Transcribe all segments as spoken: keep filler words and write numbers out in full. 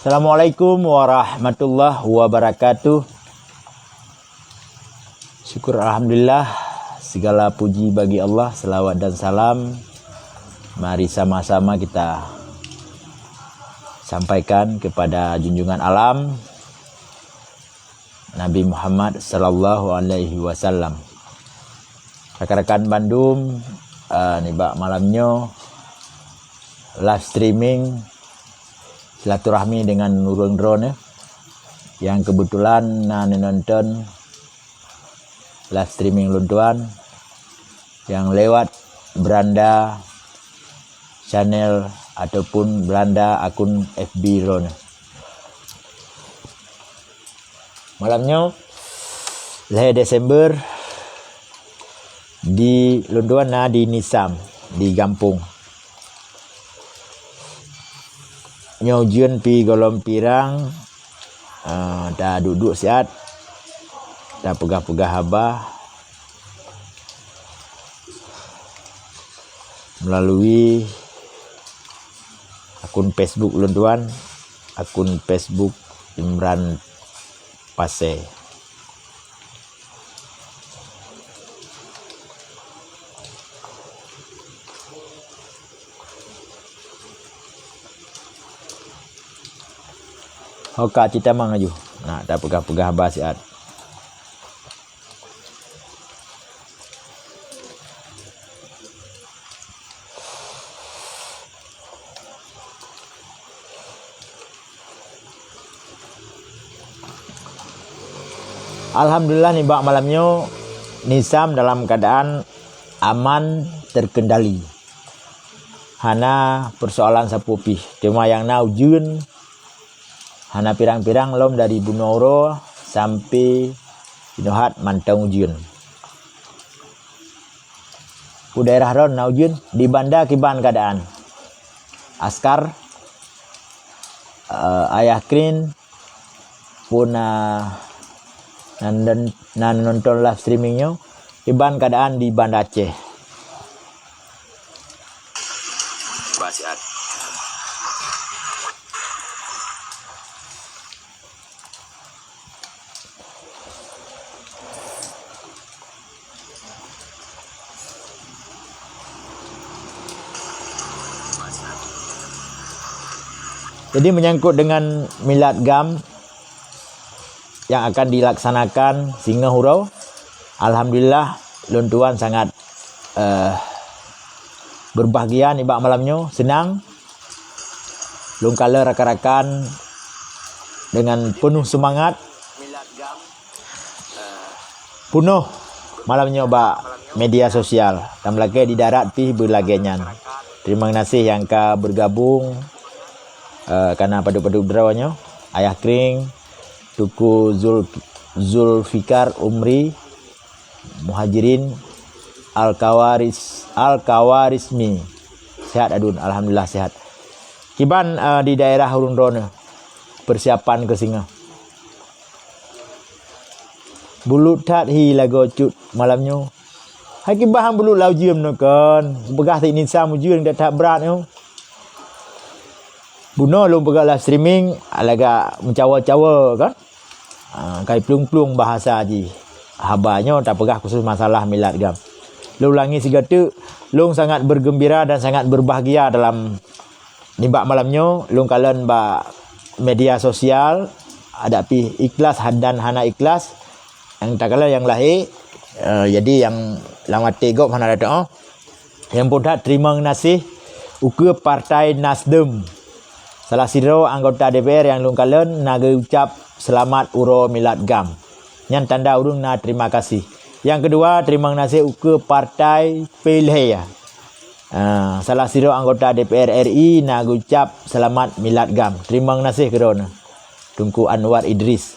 Assalamualaikum warahmatullahi wabarakatuh. Syukur alhamdulillah, segala puji bagi Allah, selawat dan salam mari sama-sama kita sampaikan kepada junjungan alam, Nabi Muhammad sallallahu alaihi wasallam. Rakan-rakan bandum, eh, nibak malam nyoe live streaming silaturahmi dengan ureuëng droeneuh nyang keubeutulan na neunonton live streaming lôn tuan nyang lewat Belanda channel ataupun Belanda akun F B droeneuh. Malam nyoe, lhée Desember, di lôn tuan na di Nisam, di gampông. Nyoe ujeuen pih gohlom pirang, eh, taduek-duek siat, tapeugah-peugah haba melalui akun Facebook lôn tuan, akun Facebook Imran Pasé. Ho ka cit tamong laju. Nah, tapeugah-peugah haba siat. Alhamdulillah, nibak malam nyoe Nisam dalam keadaan aman, terkendali. Hana persoalan sapeue pih. Teuma nyang na ujeuen, hana pirang-pirang lom dari bunoe uroe sampoe inoe hat mantong ujeuen. U daerah droen na ujeuen, di Banda kiban keadaan? Askar, eh, Ayah Krin, pun, eh, nan, nan nonton live streaming nyoe, kiban keadaan di Banda Aceh? Jadi, menyangkut dengan milad GAM yang akan dilaksanakan singoh uroe, alhamdulillah, lôn tuan sangat, eh, berbahagia nibak malam nyoe, seunang. Lôn kalon rakan-rakan dengan penuh semangat, penuh malam nyoe bak media sosial. Dan meulakée di darat pih beulagée nyan. Terima kasih nyang ka bergabung, eh, kana padub-padub droe nyoe. Ayah Kring, Teungku Zul-, Zulfikar Umri, Muhajirin Al-Kawaris-, Al-Kawarismi. Sehat adun, alhamdulillah sehat. Kiban, eh, di daerah ureuëng droeneuh persiapan keu singoh? Bulut that hi lagoe cut malam nyoe. Hai kiban bulut lam ujeuen nyoe kon. Peugah si Nisam ujeuen that-that brat nyoe. Bunoe lôn peugah live streaming lagak meucawa-cawa kan. Ah, kai plueng-plueng bahasa jih. Haba nyoe tapeugah khusus masalah milad GAM. Lôn ulangi sigoe teuk, lôn sangat bergembira dan sangat berbahagia dalam nibak malam nyoe. Lôn kalon bak media sosial, adak pih ikhlas dan hana ikhlas. Nyang takalon nyang lahé, eh, jadi nyang lam até gob hana tatu'oh. Nyang phôn that teurimong geunaséh ukeue Partai Nasdem. Salah sidroe anggota D P R nyang lôn kalon na geucab seulamat uroe milad GAM. Nyan tanda ureuëng na terima kasih. Nyang keudua, teurimong geunaséh ukeue Partai Peulhée. Ah, salah sidroe anggota D P R R I na geucab seulamat milad GAM. Teurimong geunaséh keu droeneuh, Teungku Anwar Idris.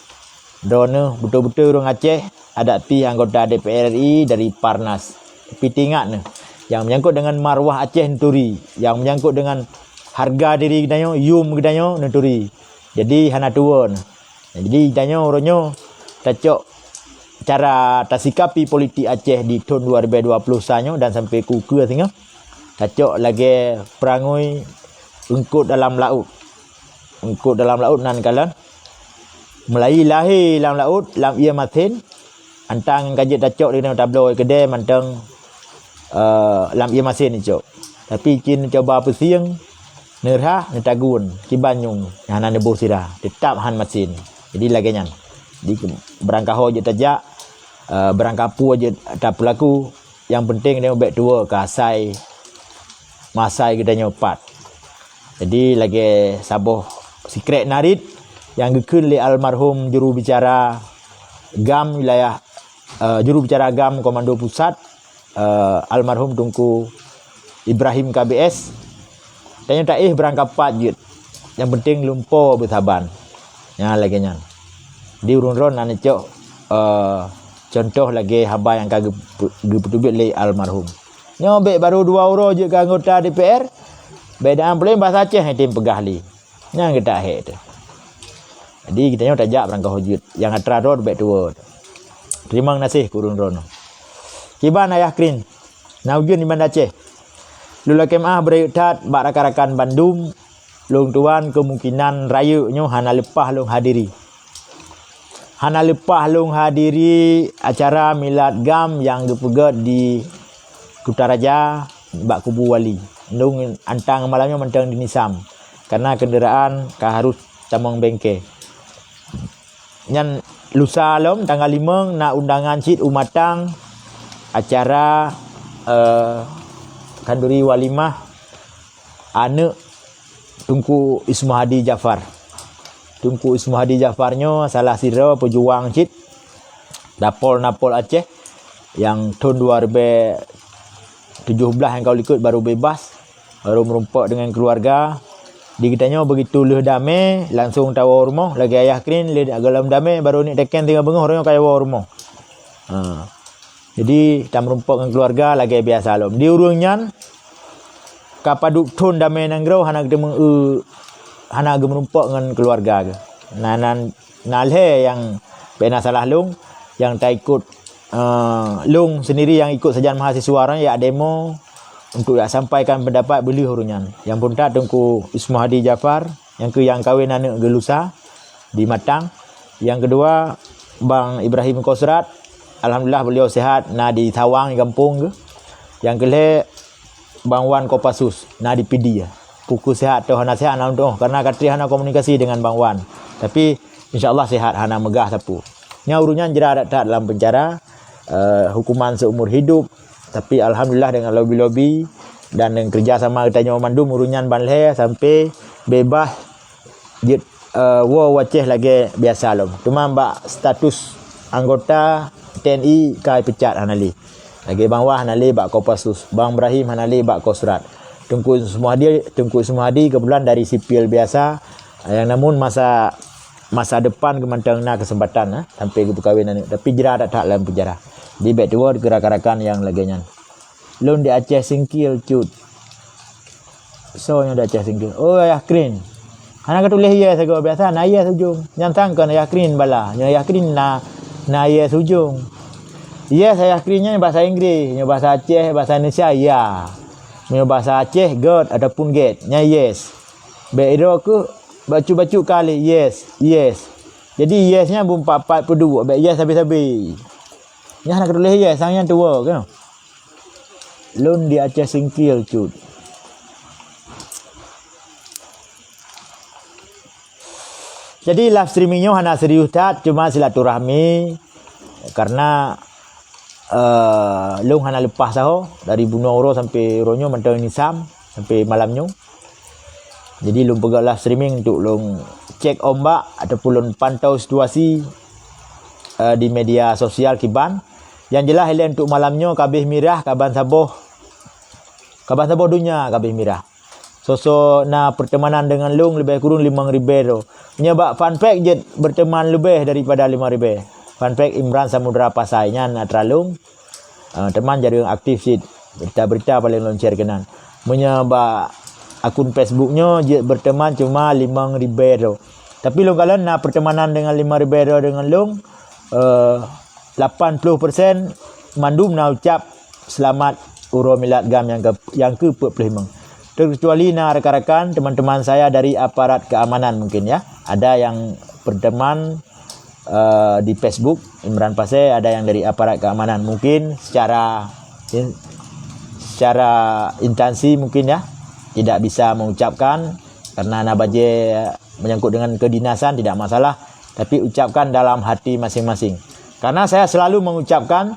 Droeneuh beutôi-beutôi ureuëng Aceh, adak pih anggota D P R R I dari Parnas. Tapi teuingat neuh, nyang menyangkut dengan marwah Aceh neuturi, nyang menyangkut dengan harga diri geutanyoe, yum geutanyoe neuturi. Jadi hana tuwoe neuh. Jadi geutanyoe uroe nyoe tacok cara tasikapi politik Aceh di thon dua ribu dua puluh sa nyoe dan sampai keu ukeue singoh. Tacok lagée peurangui eungkot dalam laôt. eungkôt dalam laôt nan kalon. Meulayi lahé lam laôt, lam ié masin, antang ka jeuet tacok di tabloe keudè mantong, eh, lam ié masin icok. Tapi cit neucuba peusieng, neurhah, neutagun, kiban nyueng, hana neuboh sira, teutap han masin. Jadi lagèe nyan. Jadi, beurangkaho jeuet tajak, eh, beurangkapeue jeuet tapeulaku, nyang peunteng tanyoe bèk tuwoe keu asai, masa geutanyoe pat. Jadi lagèe saboh sikrek narit nyang geukheun lé almarhum juru bicara GAM wilayah, eh, juru bicara GAM Komando Pusat, eh, almarhum Teungku Ibrahim K B S. Tanyoe taéh beurangkapat jeuet. Nyang peunteng lumpo beusaban. Nyan lagèe nyan. Di ureueng droeneuh na neucok, eh, cuntoh lagèe haba nyang ka geupe-, geupeuteubiet lé almarhum. Nyoe bèk barô dua uroe jeuet keu anggota D P R, bèk daan puléh bahasa Aceh han tem peugah lé. Nyan geutak hék teuh. Jadi geutanyoe tajak beurangkaho jeuet. Nyang atra droe bèk tuwoe. Teurimong gaséh keu ureueng droeneuh. Kiban Ayah Krin, na ujeuen di Banda Aceh. Lôn lakèe meu'ah beurayeuk that bak rakan-rakan bandum, lôn tuan keumungkinan rayeuk nyoe hana leupah lôn hadiri. Hana leupah lôn hadiri acara milad GAM nyang geupeugèt di Kutaraja bak kubu wali. Lôn antang malam nyoe mantong di Nisam, kareuna keundaraan ka harôh tamong bengke. Nyan lusa lom tanggai limong na undangan cit u Matang acara, eh, khanduri walimah aneuk Teungku Ismu Hadi Jafar. Teungku Ismu Hadi Jafar nyoe salah sidroe peujuang cit Dapol-Napol Aceh nyang thôn dua ribèe tujoh blah nyang ka likot barô beubaih, barô meurumpok deungon keuluwarga. Di geutanyoe beugitu lheueh damé langsong tawoe rumoh, lagèe Ayah Krin lheueh gohlom damé barô niet teken singoh beungoh uroe nyoe ka woe rumoh. Ha. Jadi tameurumpok ngon keuluwarga lagèe biasa lom. Di ureueng nyan ka padub thôn damé nanggroe hana geuteumeung, eh, hana geumeurumpok ngon keuluwarga geuh. Na, na, na lhèe nyang peuena salah lôn, nyang taikot, eh, lôn seundiri nyang ikot sajan mahasiswa nyan jak demo untuk jak sampaikan peundapat beulheueh ureueng nyan. Nyang phôn that Teungku Ismu Hadi Jafar, nyang keu nyang kawen aneuk geuh lusa di Matang. Nyang keudua, Bang Ibrahim Kosrat, alhamdulillah beliau sehat, na di Sawang di gampông geuh. Nyang keulhèe, Bang Wan Kopassus, na di Pidie. Pukul sehat atau hana sehat hana lôn tu'oh, kareuna ka trép hana komunikasi deungon Bang Wan. Tapi insya Allah sehat, hana meugah sapeue. Nyan ureueng nyan jra that-that lam penjara, eh, hukuman seumur hidup. Tapi alhamdulillah deungon lobi-lobi dan deungon kerja sama geutanyoe mandum, ureueng nyan ban lhèe sampai beubaih jeuet, eh, woe u Aceh lagèe biasa lom. Teuma bak status anggota T N I ka ipecat hana lé. Lagèe Bang Wan hana lé bak Kopassus, Bang Ibrahim hana lé bak Kosrat. Teungku Ismu Hadi, Teungku Ismu Hadi keubeutulan dari sipil biasa, nyang namun masa, masa depan geuh mantong na keuseumpatan, eh, sampai geupeukawen aneuk. Tapi jra that-that lam penjara. Jadi bèk tuwoe keu rakan-rakan nyang lagèe nyan. Lôn di Aceh Singkil cut. Soe nyang di Aceh Singkil? Oh, Ayah Krin. Hana ka tuléh yes sagoe, biasa na yes ujong. Nyan sang kon Ayah Krin bala. Nyoe Ayah Krin na, na yes ujong. Yes Ayah Krin nyan bahasa Inggris, nyoe bahasa Aceh, bahasa Indonesia ya. Nyoe bahasa Aceh god ataupun get. Nyan yes. Bèk idroe keuh bacut-bacut kali yes, yes. Jadi yes nyan beuempat-empat peuduek, bèk yes sabe-sabe. Nyan hana ka tuléh yes, sang nyan tuwoe keuh. Lôn di Aceh Singkil cut. Jadi live streaming nyoe hana serius that, cuma silaturahmi karena, eh, lôn hana leupah saho dari bunoe uroe sampai uroe nyoe mantong Nisam sampai malam nyoe. Jadi lôn peugah live streaming untuk lôn cek ombak ataupun lôn pantau situasi, eh, di media sosial kiban. Yang jelas ilèe untuk malam nyoe kabeh mirah kaban saboh, kaban saboh donya kabeh mirah. Soe-soe na pertemanan deungon lôn leubeh kureueng limong ribèe droe. Nyoe bak fanpage jeuet berteman leubeh daripada limong ribèe. Fanpage Imran Samudra Pasai nyan atra lôn. Ah, teuma jareueng aktif cit. Berita-berita paleng lôn share keunan. Meunyoe bak akun Facebook nyoe jeuet berteman cuma limong ribèe droe. Tapi lôn kalon na pertemanan deungon limong ribèe droe deungon lôn, eh, lapan ploh persen mandum na ucap seulamat uroe milad GAM nyang ke, nyang ke peuet ploh limong. Terkecuali na rakan-rakan, teman-teman saya dari aparat keamanan mungkin, ya. Ada yang berteman, eh, di Facebook, Imran Pasé, ada yang dari aparat keamanan. Mungkin secara in-, secara instansi mungkin, ya, tidak bisa mengucapkan karena na bajée menyangkut dengan kedinasan, tidak masalah, tapi ucapkan dalam hati masing-masing. Karena saya selalu mengucapkan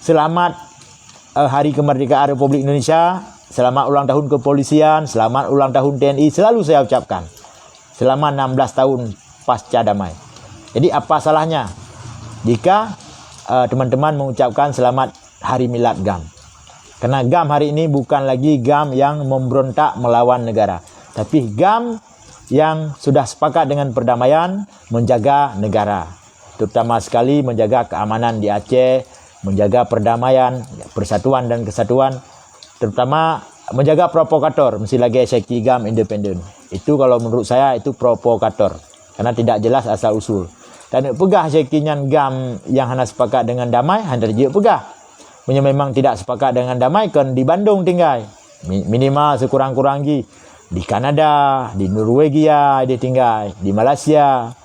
selamat, eh, Hari Kemerdekaan Republik Indonesia, selamat ulang tahun kepolisian, selamat ulang tahun T N I, selalu saya ucapkan. Selama enam belas tahun pasca damai. Jadi apa salahnya jika, eh, teman-teman mengucapkan selamat Hari Milad GAM? Karena GAM hari ini bukan lagi GAM yang memberontak melawan negara, tapi GAM yang sudah sepakat dengan perdamaian menjaga negara, terutama sekali menjaga keamanan di Aceh, menjaga perdamaian, persatuan dan kesatuan, terutama menjaga provokator, mesti lagée Syeki GAM independen. Itu kalau menurut saya itu provokator, karena tidak jelas asal usul. Dan peugah Syeki nyan GAM yang hana sepakat dengan damai, hana jeuet peugah. Meunyoe memang tidak sepakat dengan damai, kon di Bandung tinggai. Mi-, minimal sekurang-kurang jih di Kanada, di Norwegia idéh tinggai, di Malaysia.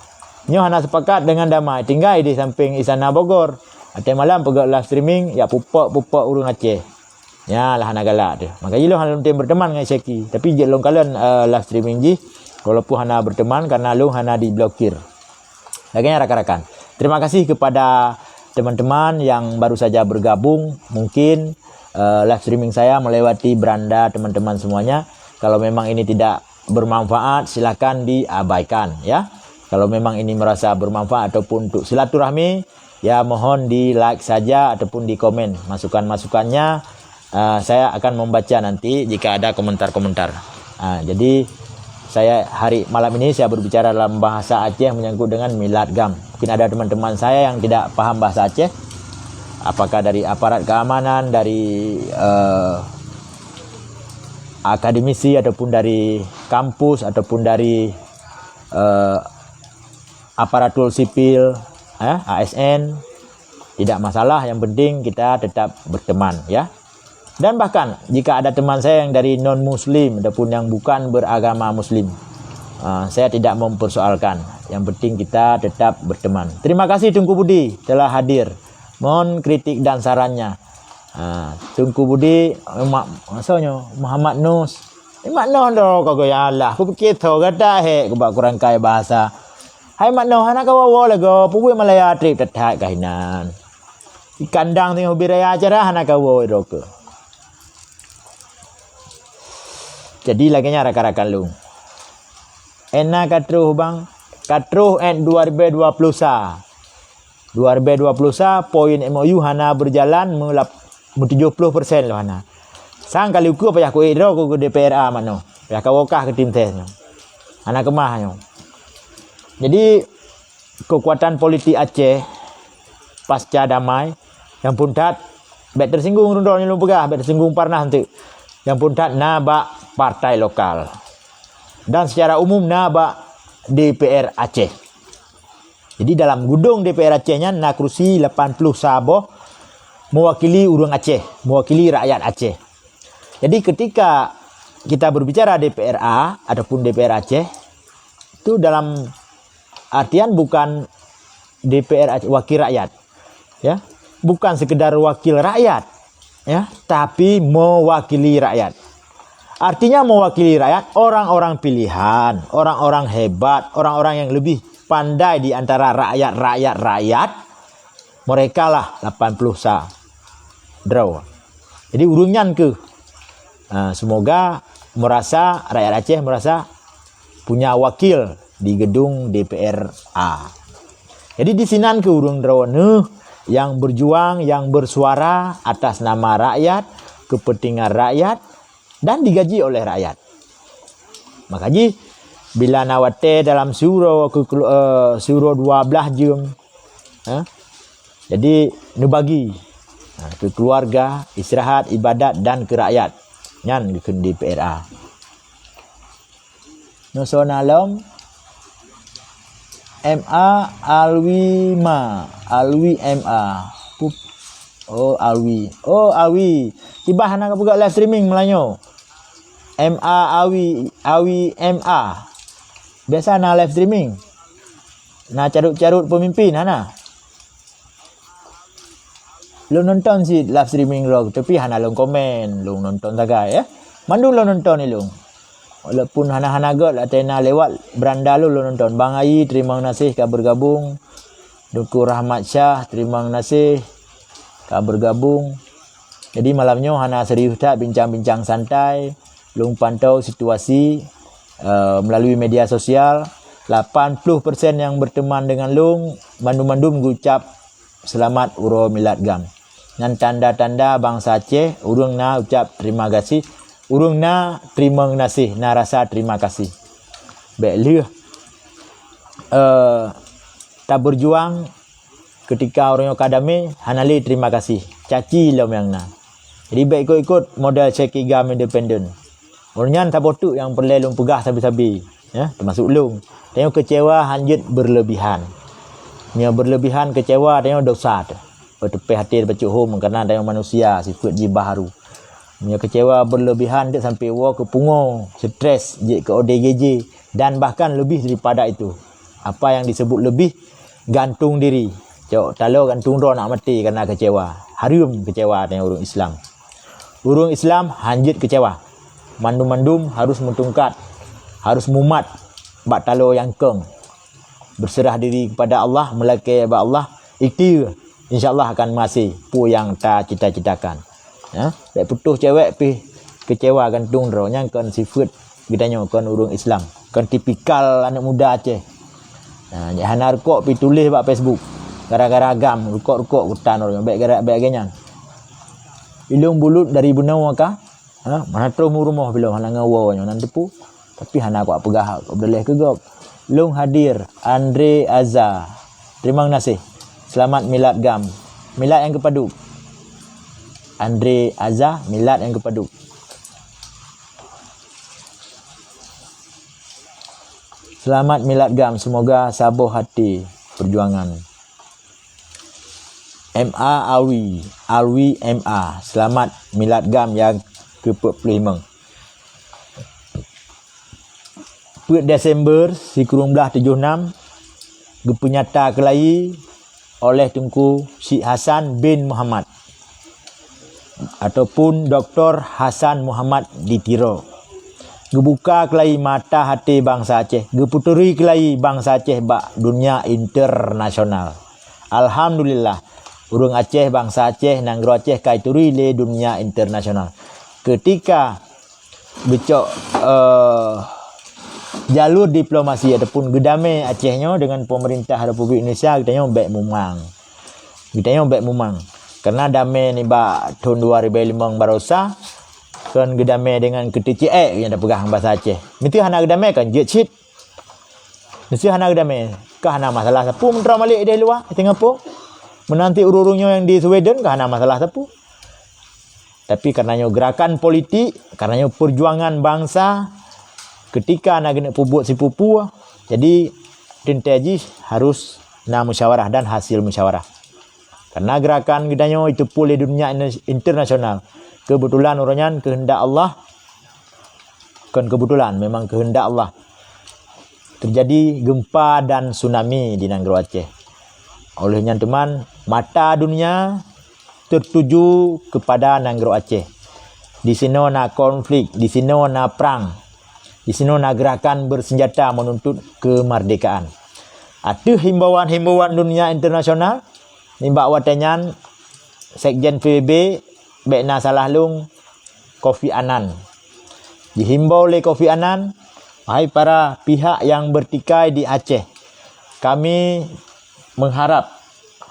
Nyoe hana sepakat dengan damai, tinggai di samping Istana Bogor. Watée malam peugét live streaming, jak pupok-pupok ureuëng Aceh. Nyan lah hana galak teuh. Maka jih lôn hana lôn tem berteman ngon Syeki. Tapi jeuet lôn kalon, eh, live streaming jih, walaupun hana berteman karena lôn hana diblokir. Lagée nyan rakan-rakan. Terima kasih kepada teman-teman yang baru saja bergabung. Mungkin, eh, live streaming saya melewati beranda teman-teman semuanya. Kalau memang ini tidak bermanfaat, silakan diabaikan, ya. Kalau memang ini merasa bermanfaat ataupun untuk silaturahmi, ya, mohon di-like saja ataupun dikomen masukan-masukannya. Ah, saya akan membaca nanti jika ada komentar-komentar. Ah, jadi saya hari malam ini saya berbicara dalam bahasa Aceh menyangkut dengan Milad GAM. Mungkin ada teman-teman saya yang tidak paham bahasa Aceh, apakah dari aparat keamanan, dari, eh, akademisi ataupun dari kampus ataupun dari, eh, aparatur sipil, eh, A S N, tidak masalah, yang penting kita tetap berteman, ya. Dan bahkan jika ada teman saya yang dari non-muslim ataupun yang bukan beragama muslim, ah, saya tidak mempersoalkan. Yang penting kita tetap berteman. Terima kasih Teungku Budi telah hadir. Mohon kritik dan sarannya. Ah, Teungku Budi, eh, mak, maksudnya Muhammad Nus. Eh, mak noh dah kau gaya Allah. Aku fikir tho gata hek keu bak kurang kai bahasa. Hai mak noh hana kawoe-woe lagoe, pubuet Malaya treb that-that kah inan. Di kandang teungoh ubit raya acara hana kawoe droe keu. Jadi lagée nyan rakan-rakan lôn. Ena ka troh bang, ka troh ét dua ribu dua puluh sa. Dua ribu dua puluh sa poin M O U hana berjalan meulap-, meutujoh ploh persen lom hana. Sang kali ukeue payah kuék droe keu D P R A mak noh. Payah kawoe kah keu tim ses nyoe. Hana keumah nyoe. Jadi kekuatan politik Aceh pasca damai, nyang phon that, bék tersinggung droe nyoe lôn peugah, bék tersinggung Parnas eunteuk. Nyang phon that na bak partai lokal. Dan secara umum na bak D P R Aceh. Jadi dalam gudong D P R Aceh nyan na kursi lapan puluh saboh mewakili ureuëng Aceh, mewakili rakyat Aceh. Jadi ketika kita berbicara D P R A ataupun D P R Aceh, itu dalam artian bukan D P R Aceh, wakil rakyat. Ya, bukan sekedar wakil rakyat, ya, tapi mewakili rakyat. Artinya mewakili rakyat, orang-orang pilihan, orang-orang hebat, orang-orang yang lebih pandai di antara rakyat-rakyat rakyat, merekalah lapan puluh sa droe. Jadi ureuëng nyan keuh, ah, semoga merasa, rakyat Aceh merasa punya wakil di gedung D P R A. Jadi di sinan keuh ureuëng droeneuh yang berjuang, yang bersuara atas nama rakyat, kepentingan rakyat, dan digaji oleh rakyat. Maka jih bila na watée dalam siuroe keu, eh, siuroe dua blaih jeuem, eh, jadi neubagi, ha, keu keluarga, istirahat, ibadat dan keu rakyat. Nyan geukheun D P R A. Nyoe soe na lom? M A Alwi Ma, Alwi M A. Pup. Oh, Alwi. Oh, Alwi. Kiban hana ka peugah live streaming malam nyoe. M A Awi, Awi M A. Biasa na live streaming. Na carot-carot pemimpin, hana? Lôn nonton cit live streaming droe, tapi hana lôn komen, lôn nonton sagai, ya. Mandum lôn nonton ilôn. Walaupun hana-hana göt, watèe na lewat beranda lôn, lôn nonton. Bang Ayi, terima kasih ka bergabung. Teungku Rahmat Syah, terima kasih ka bergabung. Jadi malam nyoe hana serius that, bincang-bincang santai. Lôn pantau situasi, eh, melalui media sosial. Lapan puluh persen nyang berteman dengan lôn, mandum-mandum geucap selamat uroe milad GAM. Nyan tanda-tanda bansa Aceh, ureueng na ucap terima kasih, ureueng na terima kasih, na rasa terima kasih. Bèk lheueh, eh, taberjuang ketika ureueng nyoe ka damé, hana lé terima kasih. Caci lom nyang na. Jadi bèk ikot-ikot model Syekh GAM independen. Ureueng nyan saboh teuk nyang peureulèe lôn peugah sabe-sabe, ya, teumasuk lôn. Tanyoe keucewa hanjeuet berlebihan. Nyoe berlebihan keucewa tanyoe dosa teuh. Beuteupeue até bacut hom, karena tanyoe manusia, sifeuet jih baharu. Nyoe keucewa berlebihan teuk sampai woe keu pungo, stres, jeuet keu O D G J, dan bahkan lebih daripada itu. Apa yang disebut lebih, gantung diri. Cok taloe gantung droe nak maté karena keucewa. Hareuem keucewa tanyoe ureueng Islam. Ureueng Islam hanjeuet keucewa. Mandum-mandum harus meutungkat, harus mumat bak taloe nyang kong. Berserah diri kepada Allah, meulakèe bak Allah, ikhtiar, insya Allah akan meuhasé peue nyang tacita-citakan. Ya, bèk putôh cewek pih keucewa gantung droe, nyan kon sifeuet geutanyoe, kon ureueng Islam, kon tipikal aneuk muda Aceh. Ha, nyan hana rukok pih tuléh bak Facebook. Gara-gara GAM, rukok-rukok kutan ureueng, bèk gara-, bèk lagèe nyan. Ilôn bulut dari bunoe ka, ha, mana troh meurumoh bilom hana ngon woe nyoe nan teupeu. Tapi hana kuat peugah, kupeudaleh keu gob. Lôn hadir, Andre Aza. Terima kasih. Selamat milad GAM. Milad nyang keupadub? Andre Aza, milad nyang keupadub? Selamat milad GAM, semoga saboh hati perjuangan. M A Awi, Alwi M A, selamat milad GAM nyang keu peuet ploh limong. Peuet Desember sikureueng blaih tujoh nam geupeunyata keulayi oleh Teungku Syik Hasan bin Muhammad ataupun Doktor Hasan Muhammad di Tiro. Geubuka keulayi mata até bansa Aceh, geupeuturi keulayi bansa Aceh bak dunia internasional. Alhamdulillah, ureueng Aceh, bansa Aceh, nanggroe Aceh ka ituri lé dunia internasional. Keutika geucok, eh, jalur diplomasi ataupun geudamé Aceh nyoe dengan pemerintah Republik Indonesia, geutanyoe bèk mumang. Geutanyoe bèk mumang. Karena damé nibak thon dua ribèe limong barosa, kon geudamé dengan keuteuk ciek nyang tapeugah ngon basa Aceh. Meunteue hana geudamé kan jeuet cit. Meunteue hana geudamé, ka hana masalah sapeue meunteue malék di luwa, di Singapura. Meunanti ureueng-ureueng nyoe nyang di Sweden ka hana masalah sapeue. Tapi karena nyoe gerakan politik, karena nyoe perjuangan bangsa, ketika na keuneuk peubuet sipeue-peue, jadi teuntèe jih harus na musyawarah dan hasil musyawarah. Karena gerakan geutanyoe iteupeu lé dunia in-, internasional. Kebetulan uroe nyan keuheundak Allah, kon kebetulan, memang keuheundak Allah. Terjadi gempa dan tsunami di nanggroe Aceh. Oleh nyan teuma, mata dunia tertuju kepada nanggroe Aceh. Di sinoe na konflik, di sinoe na prang, di sinoe na gerakan bersenjata menuntut kemerdekaan. Ateueh himbauan-himbauan dunia internasional, nibak watèe nyan Sekjen P B B, bèk na salah lôn, Kofi Annan. Dihimbau lé Kofi Annan, "Hai para pihak yang bertikai di Aceh, kami mengharap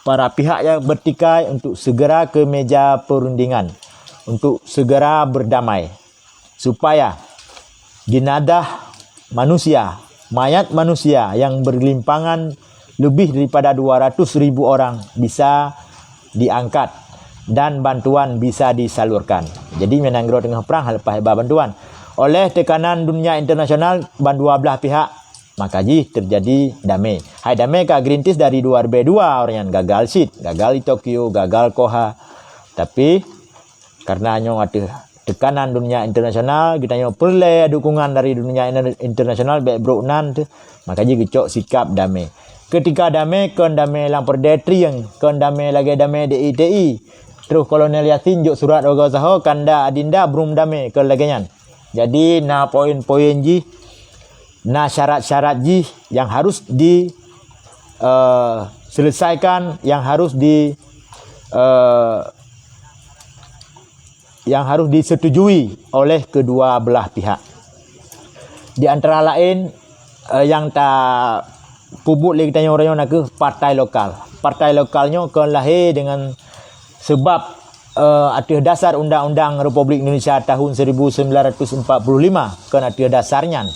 para pihak yang bertikai untuk segera ke meja perundingan, untuk segera berdamai, supaya jenazah manusia, mayat manusia yang bergelimpangan lebih daripada dua ratus ribu orang bisa diangkat dan bantuan bisa disalurkan." Jadi, meunanggroe teungoh prang, leupah iba bantuan. Oleh tekanan dunia internasional ban dua blah pihak, maka jih terjadi damé. Hai damé ka geurintis dari dua ribèe dua, uroe nyan gagal cit, gagal di Tokyo, gagal Koha. Tapi, karena nyoe ateueh tekanan dunia internasional, geutanyoe peureulée dukungan dari dunia inter-, internasional, bék brok nan teuh, maka jih geucok sikab damé. Keutika damé, kon damé lam peureudée trieng, kon damé lagée damé D I T I. Terus Kolonel Yasin jok surat uroe saho, kanda adinda brum damé, kon lagée nyan. Jadi, na poin-poin jih, na syarat-syarat jih yang harus di, eh, selesaikan, yang harus di, eh, yang harus disetujui oleh kedua belah pihak. Di antara laén, eh, nyang tapeubuet lé geutanyoe uroe nyoe nakeuh partai lokal. Partai lokal nyoe kon lahé dengan sebab, eh, ateueh dasar Undang-Undang Republik Indonesia tahun seribu sembilan ratus empat puluh lima, kon ateueh dasar nyan.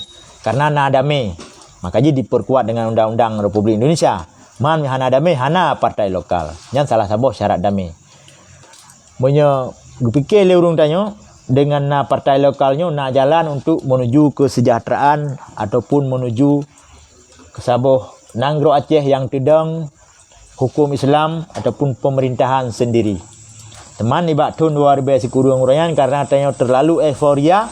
Karena na damé, maka jih diperkuat dengan Undang-Undang Republik Indonesia. Man hana damé, hana partai lokal. Nyan salah saboh syarat damé. Meunyoe geupike lé ureuëng tanyoe, dengan na partai lokal nyoe na jalan untuk menuju kesejahteraan ataupun menuju keu saboh nanggroe Aceh nyang teudong huköm Islam ataupun pemerintahan sendiri. Teuma nibak thon dua ribée sikureueng uroe nyan, karena tanyoe terlalu euforia,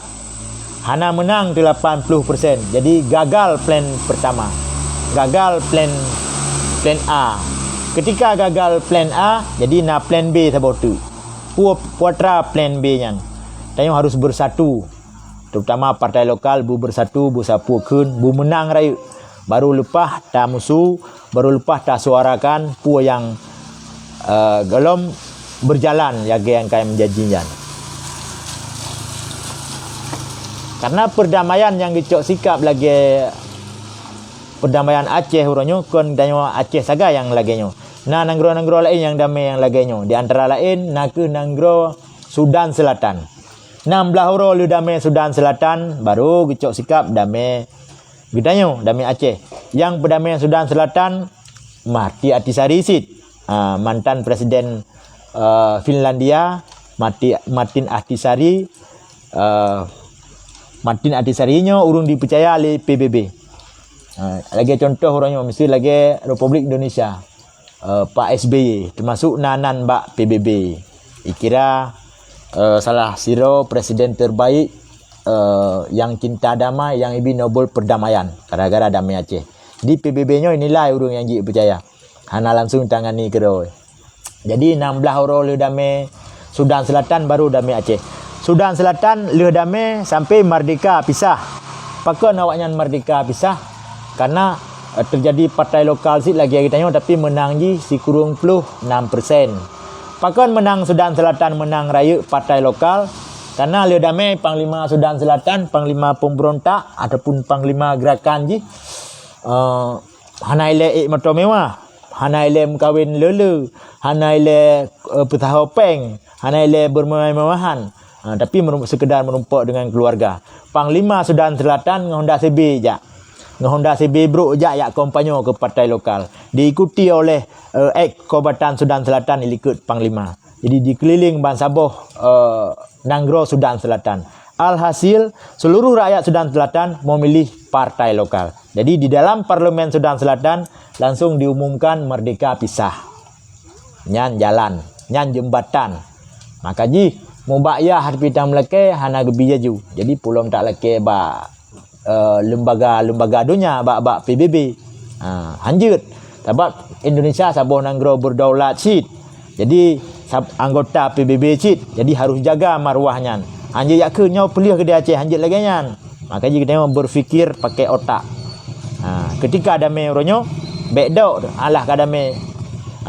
hana meunang delapan puluh persen. Jadi gagal plan pertama. Gagal plan, plan A. Ketika gagal plan A, jadi na plan B saboh teuk. Peue, peue atra plan B nyan? Tanyoe harus bersatu. Terutama partai lokal beubersatu, beusapeue kheun, beumeunang rayeuk. Baru leupah tamusu, baru leupah tasuarakan peue nyang, eh, gohlom berjalan lagée nyang ka menjanji nyan. Karena perdamaian nyang geucok sikab lagée perdamaian Aceh uroe nyoe, kon tanyoe Aceh sagai nyang lagée nyoe. Na nanggroe-nanggroe laén nyang damé nyang lagée nyoe. Di antara laén nakeuh nanggroe Sudan Selatan. Nam blaih uroe lheueh damé Sudan Selatan, baru geucok sikab damé geutanyoe, damé Aceh. Nyang peudamé Sudan Selatan, Marti Ahtisaari cit. Ah, mantan presiden, eh, Finlandia, Marti-, Martin Ahtisaari, eh, Martin Ahtisaari nyoe ureuëng dipeucaya lé P B B. Ah, lagée contoh uroe nyoe, miseu lagée Republik Indonesia, eh, Pak S B Y, termasuk na nan bak P B B. Ikira, eh, salah sidroe presiden terbaik, eh, nyang cinta damai, nyang ibi Nobel Perdamaian gara-gara damé Aceh. Jadi P B B nyoe nilai ureuëng nyang jipeucaya. Hana langsung tangani keudroe. Jadi nam blaih uroe lheueh damé Sudan Selatan baru damé Aceh. Sudan Selatan lheueh damé sampai merdeka pisah. Pakon awaknyan merdeka pisah? Karena, eh, terjadi partai lokal cit lagée geutanyoe, tapi meunang jih sikureueng ploh nam persen. Pakon meunang Sudan Selatan meunang rayeuk partai lokal? Karena lheueh damé panglima Sudan Selatan, panglima pemberontak ataupun panglima gerakan jih, eh, hana ilée ék moto mewah, hana ilée meukawen le-le, hana ilée, eh, peusaho péng, hana ilée bermewah-mewahan. Ha, tapi merum-, sekedar merumpok dengan keluarga. Panglima Sudan Selatan ngon Honda C B jak. Ngon Honda C B brok jak, jak kampanye ke partai lokal. Diikuti oleh, eh, eks kombatan Sudan Selatan di likot panglima. Jadi dikeliling bansaboh, eh, nanggroe Sudan Selatan. Alhasil, seluruh rakyat Sudan Selatan memilih partai lokal. Jadi di dalam parlemen Sudan Selatan langsung diumumkan merdeka pisah. Nyan jalan, nyan jeumbatan. Maka jih mubak yah tapi tam lakée hana geubi laju. Jadi pulom tak lakée bak, eh, lembaga-lembaga donya, bak, bak P B B. Ha, hanjeuet. Sabab Indonesia saboh nanggroe berdaulat cit. Jadi sab-, anggota P B B cit. Jadi harus jaga marwah nyan. Hanjeuet jak keu nyoe peuleueh keudeh Aceh hanjeuet lagée nyan. Maka jih geutanyoe berpikir pakai otak. Ha, ketika damé uroe nyoe, bék dok alah ka damé.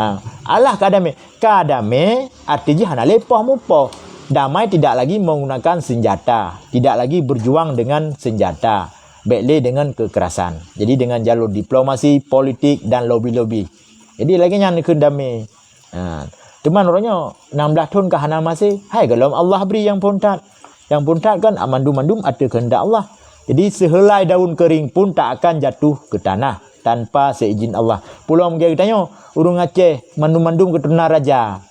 Ha, alah ka damé. Ka damé, arti jih hana lé poh mupoh. Damai tidak lagi menggunakan senjata, tidak lagi berjuang dengan senjata, bék lé dengan kekerasan. Jadi dengan jalur diplomasi, politik dan lobi-lobi. Jadi lagée nyan keu damé. Ha, teuma uroe nyoe, nam blaih thon ka hana maséh, hai gohlom Allah bri nyang phon that. Nyang phon that kan mandum-mandum ateueh keuheundak Allah. Jadi seuheulai daun keuring pun tak akan jatuh ke tanah tanpa seizin Allah. Pulom geutanyoe, ureuëng Aceh mandum-mandum keuturonan raja.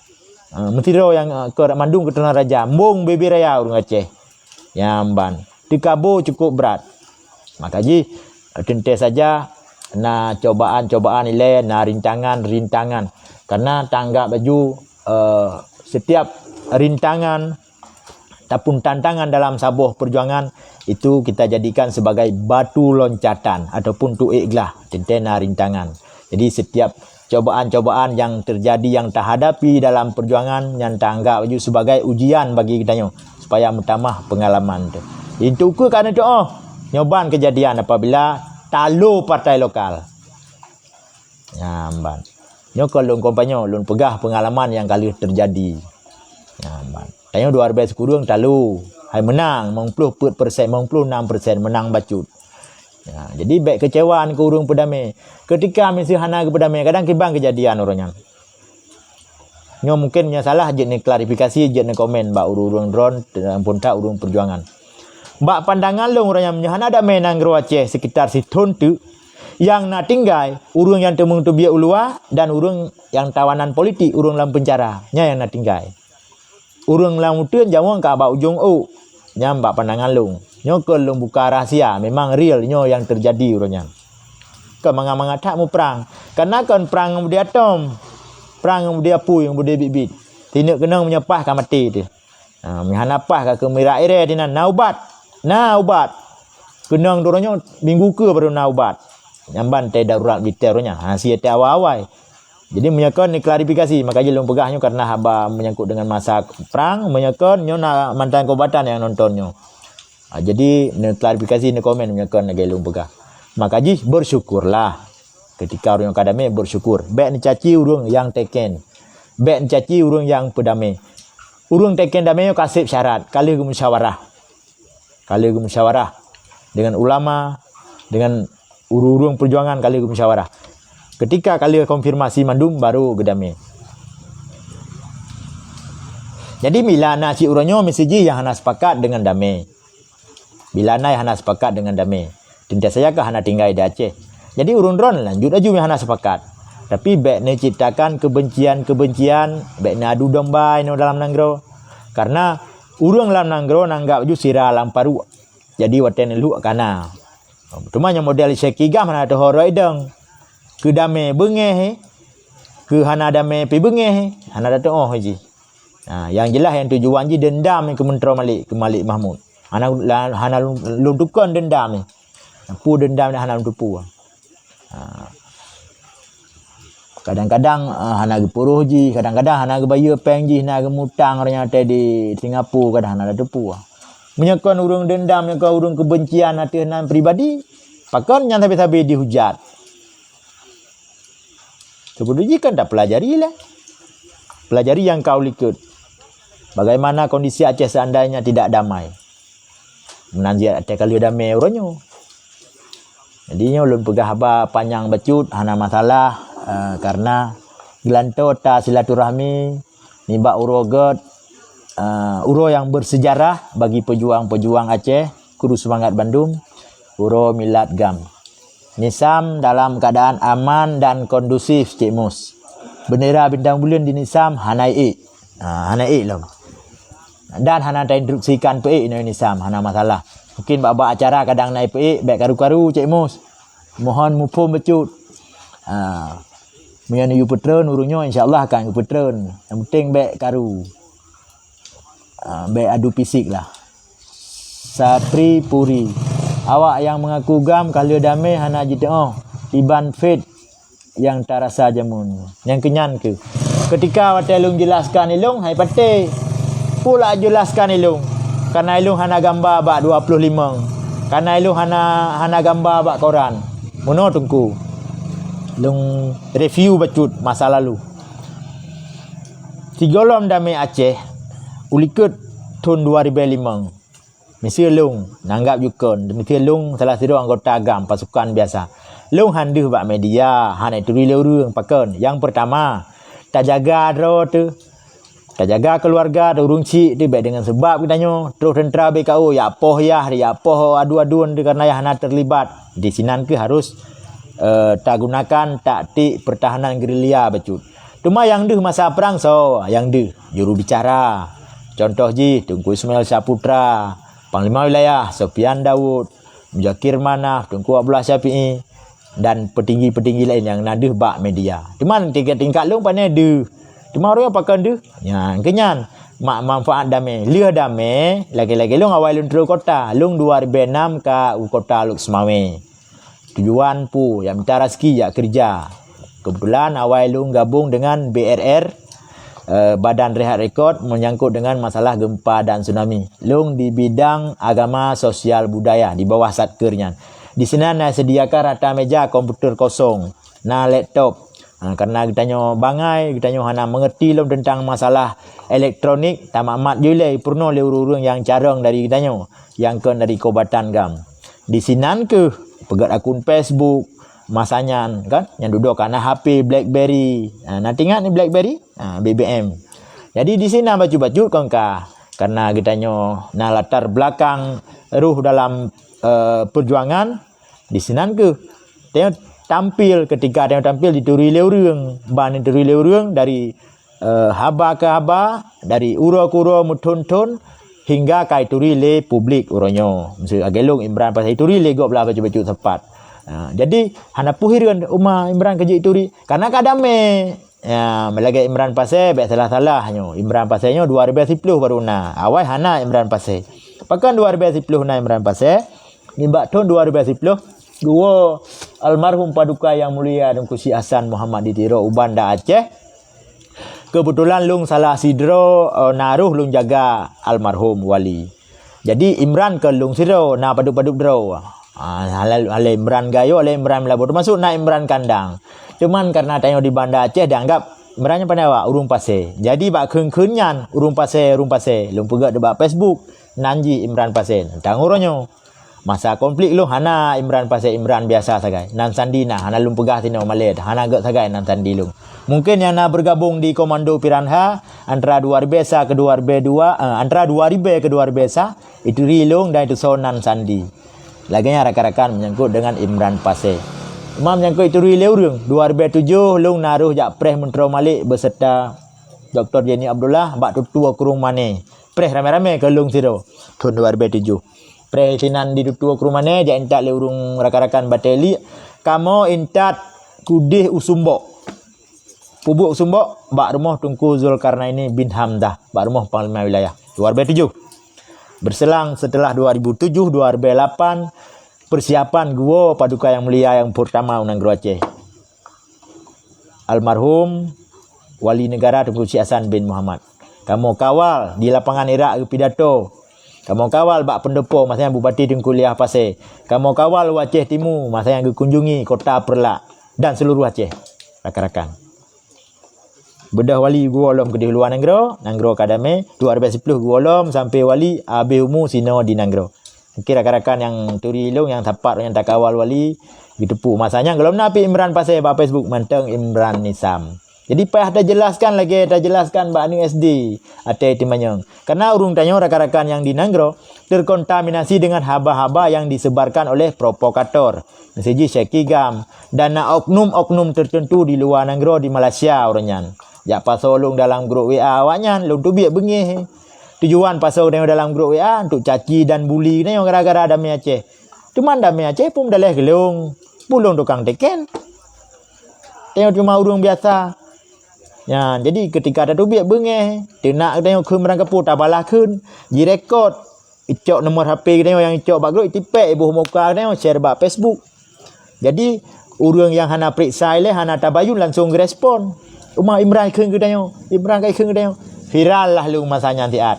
Ha, meusidroe nyang, eh, keu mandum keuturonan raja, mbong bebe raya ureuëng Aceh. Nyan ban. Teukabo cukup brat. Maka jih, teuntée saja na cobaan-cobaan ilée, na rintangan-rintangan. Karena tanggap laju, eh, setiap rintangan ataupun tantangan dalam saboh perjuangan, itu kita jadikan sebagai batu loncatan ataupun tuek glah, teuntée na rintangan. Jadi, setiap cobaan-cobaan yang terjadi, yang tahadapi dalam perjuangan, nyan taanggap laju sebagai ujian bagi geutanyoe, supaya meutamah pengalaman teuh. Itu keuh ka neuteuoh nyoe ban kejadian apabila talo partai lokal. Nyan ban. Nyoe kon lôn kompanyong, lôn peugah pengalaman nyang ka lheueh teujadi. Nyan ban. Tanyoe dua ribèe sikureueng talo, hai meunang, limong ploh peuet persen, limong ploh enam persen meunang bacut. Ya, jadi bèk keucewa keu ureueng peudamé. Keutika miseue hana geupeudamé, kadang kiban keujadian uroe nyan. Nyoe mungken meunyoe salah, jeuet neuklarifikasi, jeuet neukomen bak ureueng-ureueng droen, teupun that ureueng peujuangan. Bak pandangan lôn, uroe nyan meunyoe hana damé nanggroe Aceh sekitar sithon teuk, nyang na tinggai ureueng nyang teumeung teubiet u luwa dan ureueng nyang tawanan politik, ureueng lam peuncara, nyan nyang na tinggai. Ureueng lam uteuen nyawöng ka bak ujong ôk. Nyan bak pandangan lôn. Nyoe kon lôn buka rahsia, memang real nyoe nyang teujadi uroe nyan. Kon mangat-mangat that muprang. Kareuna kon prang ngon beudé atôm. Prang ngon beudé apui, ngon beudé biet-biet. Sineuk keunong meunyoe paih ka maté teuh. Ha, meunyoe hana paih ka keumirak irée dinan, na ubat. Na ubat. Keunong droeneuh nyoe minggu keue barô na ubat. Nyan ban teuh darurat militée uroe nyan. Ha, sie teuh awai-awai. Jadi, meunyoe kon neuklarifikasi, maka jih lôn peugah nyoe karena haba menyangkut dengan masa prang, meunyoe kon nyoe na mantan kombatan nyang nonton nyoe. Ha, jadi, neuklarifikasi, neukomen meunyoe kon lagée lôn peugah. Maka jih, bersyukurlah. Ketika ureueng ka damé, bersyukur. Bèk neucaci ureueng nyang teken. Bèk neucaci ureueng nyang peudamé. Ureueng teken damé nyoe ka sép syarat, ka lheueh geumusyawarah. Ka lheueh geumusyawarah dengan ulama, dengan ureueng-ureueng peujuangan ka lheueh geumusyawarah. Ketika ka lheueh konfirmasi mandum, baru geudamé. Jadi, bila na cit uroe nyoe meuseujih nyang hana sepakat dengan damé. Bila na nyang hana sepakat dengan damé, teuntée saja ka hana tinggai di Aceh. Jadi, ureueng droen lanjut laju nyang hana sepakat. Tapi, bèk neuciptakan kebencian-kebencian, bèk neuadu domba inoe dalam nanggroe. Karena ureueng lam nanggroe nanggap ju sira lam paruek. Jadi, watée neulhok ka na. Teuma nyang model Syekh Kigam hana teuhoroi dong. Keu damé beungéh, keu hana damé pi beungéh, hana tatuoh jih. Ha, nyang jeulaih nyang tujuan jih deundam keu Meuntroe Malik, keu Malik Mahmud. Hana, hana lôn, lôn tukon deundam nyan. Peue deundam nyan hana lôn tupue. Ha. Kadang-kadang, ah, hana geupuroh jih, kadang-kadang hana geubayeue péng jih, na geumutang ureueng nyan watée di Singapura, kadang hana tupue. Meunyoe kon ureueng deundam, meunyoe kon ureueng keubencian ateueh nan pribadi, pakon nyan sabe-sabe dihujat. Seubeudôh jih kan tapelajari lah. Pelajari nyang ka u likot. Bagaimana kondisi Aceh seandainya tidak damai? Meunan jih watée ka lheueh damé uroe nyoe. Jadi nyoe lôn peugah haba panyang bacut, hana masalah, eh, karena geulantoe ta silaturahmi nibak uroe gét, eh, uroe nyang bersejarah bagi pejuang-pejuang Aceh, kuru seumangat bandum, uroe milad GAM. Nisam dalam keadaan aman dan kondusif, Cik Mus. Bendera bintang buleuen di Nisam hana ék. Ha, hana ék lom. Dan hana tainstruksikan peuék inoe Nisam, hana masalah. Mungkin bak-bak acara kadang na peuék, bèk karu-karu, Cik Mus. Mohon muphom bacut. Ha, meunyoe neuyue peutreun ureueng nyoe, insya Allah akan geupeutreun. Nyang penting bèk karu. Ah, bèk adu fisik lah. Sapri Puri. Awak nyang mengaku GAM ka lheueh damé hana jiteuoh. Iban fake nyang tarasa jameun. Nyang keunyan keuh. Ketika watée lôn jelaskan ilông, hai patéh. Peue lôn jelaskan ilông? Karena ilông hana gamba bak dua ploh limong. Karena ilông hana, hana gamba bak koran. Meunoe Teungku. Lôn review bacut masa lalu. Sigohlom damé Aceh, u likot thon dua ribèe limong. Miseue lôn, nanggab ju kon, miseue lôn salah sidroe anggota GAM, pasukan biasa. Lôn han deuh bak media, hana ituri lé ureueng, pakon? Nyang peurtama, tajaga droe teuh, tajaga keuluwarga teuh, ureueng chik teuh, bèk deungon seubab geutanyoe, troh teuntra B K O, jak poh yah, jak poh adu-aduan teuh, kareuna yah hana teurlibat. Di sinan keuh harôh, eh, tagunakan taktik peurtahanan gerilya bacut. Teuma nyang deuh masa prang soe? Nyang deuh jurubicara. Cuntoh jih, Teungku Ismail Saputra, Panglima Wilayah, Sofyan Daud, Muzakir Manaf, Teungku Abdullah Syafi'i, dan peutinggi-peutinggi laén nyang na deuh bak media. Teuma tingkat-tingkat lôn pane deuh. Teuma ureueng pakon deuh? Nyan, keunyan. mak manfaat damé. Lheueh damé, lagée-lagée lôn awai lôn trok kota. Lôn dua ribée nam ka u kota Lhokseumawe. Tujuan peue? Jak mita raseuki, jak keureuja. Keubeutulan awai lôn gabong deungon B R R, eh, Badan Rehat Rekod, meunyangkot deungon masalah geumpa dan tsunami. Lôn di bidang agama, sosial, budaya di bawah Satker nyan. Disinan na seudiakan rata meja, komputer kosong, na laptop. Ha, karena geutanyoe bangai, geutanyoe hana meungerti lom teuntang masalah elektronik, tamat-mat jih lé peurunoe lé ureuëng-ureuëng nyang carông dari geutanyoe, nyang kon dari Kabupaten GAM. Disinan kheueh peugét akun Facebook, masa nyan kan, nyang dudoe ka na H P BlackBerry. Ha, na teuingat ni BlackBerry? Ha, B B M. Jadi disinan bacut-bacut kon ka, karena geutanyoe na latar belakang roh dalam, eh, perjuangan, disinan kheueh tanyoe tampil, ketika tanyoe tampil dituri lé ureuëng, ban dituri lé ureuëng dari, eh, haba ke haba, dari uroe ke uroe, meuthon-thon, hingga ka ituri lé publik uroe nyoe. Miseu lagée lôn Imran Pasé ituri lé gob lah bacut-bacut sepat. Ha, jadi hana peue hireuen uma Imran ka jeuet ituri, karena ka damé. Ya, meulagée Imran Pasé bék salah-salah nyoe. Imran Pasé nyoe dua ribée siploh baru na. Awai hana Imran Pasé. Pakon dua ribée siploh na Imran Pasé? Nibak thon dua ribée siploh, geuwoe almarhum Paduka Yang Mulia Teungku Syik Hasan Muhammad di Tiro u Banda Aceh. Keubeutulan lôn salah sidroe, eh, na roh lôn jaga almarhum Wali. Jadi Imran kon lôn sidroe, na padub-padub droe. Ah, hal-, hal Imran Gayo, hal Imran Meulaboh, teumasok na Imran Kandang. Cuman karena tanyoe di Banda Aceh dianggap Imran nyan pandai awak, ureuëng Pasé. Jadi bak kheun-kheun nyan, ureuëng Pasé, ureuëng Pasé, lôn peugét bak Facebook, nan jih Imran Pasé, tang uroe nyoe. Masa konflik lôn hana Imran Pasé Imran biasa sagai. Nan Sandi na, hana lôn peugah sinoe malée, hana gét sagai nan Sandi lôn. Mungkin nyang na bergabung di Komando Piranha antara dua ribée sa ke dua ribée dua, eh, antara dua ribée ke dua ribée sa, ituri lôn dan itusoe nan Sandi. Lagée nyan rakan-rakan menyangkut dengan Imran Pasé. Teuma menyangkut ituri lé ureuëng, dua ribée tujoh lôn na roh jak preh Meuntroe Malik beserta Doktor Jenny Abdullah bak Tutoe Krueng Mané. Preh ramé-ramé keu lôn sidroe, thon dua ribée tujoh. Preh sinan di Tutoe Krueng Mané, jak intat lé ureuëng rakan-rakan Batée Lik, kamoe intat keudeh u Sumbok. Peubuet u Sumbok bak rumoh Teungku Zulkarnaini bin Hamzah, bak rumoh Panglima Wilayah, dua ribée tujoh. Berselang setelah dua ribée tujoh, dua ribée lapan, persiapan geuwoe Paduka Yang Mulia nyang peurtama u nanggroe Aceh, almarhum Wali Negara Teungku Syik Hasan bin Muhammad. Kamoe kawal di lapangan Irak geupidato. Kamoe kawal bak pendopo masa nyan Bupati Teungku Ilyas Pasé. Kamoe kawal u Aceh Timu masa nyan geukunjungi Kota Peureulak dan seluruh Aceh, rakan-rakan. Beudôh Wali geuwoe lom keudeh luwa nanggroe, nanggroe ka damé, dua ribée siploh geuwoe lom sampoe Wali habéh umu sinoe di nanggroe. Mungkin rakan-rakan nyang turi lôn nyang sapat nyang takawal Wali, geuteupeue masa nyan gohlom na pih Imran Pasé bak Facebook, mantong Imran Nisam. Jadi payah tajelaskan lagée tajelaskan bak aneuk S D até teumanyong. Karena ureuëng tanyoe rakan-rakan nyang di nanggroe terkontaminasi dengan haba-haba yang disebarkan oleh provokator, miseu jih Syekh Kigam, dan na oknum-oknum tertentu di luwa nanggroe di Malaysia uroe nyan. Jak pasoe lôn dalam grup W A awaknyan, lôn teubiet beungéh. Tujuan pasoe tanyoe dalam grup W A untuk caci dan buli tanyoe gara-gara damé Aceh. Cuman damé Aceh pun meudaléh keu lôn, pun lôn tukang teken. Tanyoe cuma ureuëng biasa. Nyan, jadi ketika tateubiet beungéh, teunak tanyoe kheun meurangkapeue tabalah kheun, jirekod, icok nomor H P tanyoe nyang icok bak grup, itipék iboh muka tanyoe, share bak Facebook. Jadi, ureuëng nyang hana peuriksa ilée, hana tabayun langsung geurespon. Uma Imran kheun keu tanyoe, Imran kai kheun keu tanyoe. Viral lah lôn masa nyan siat.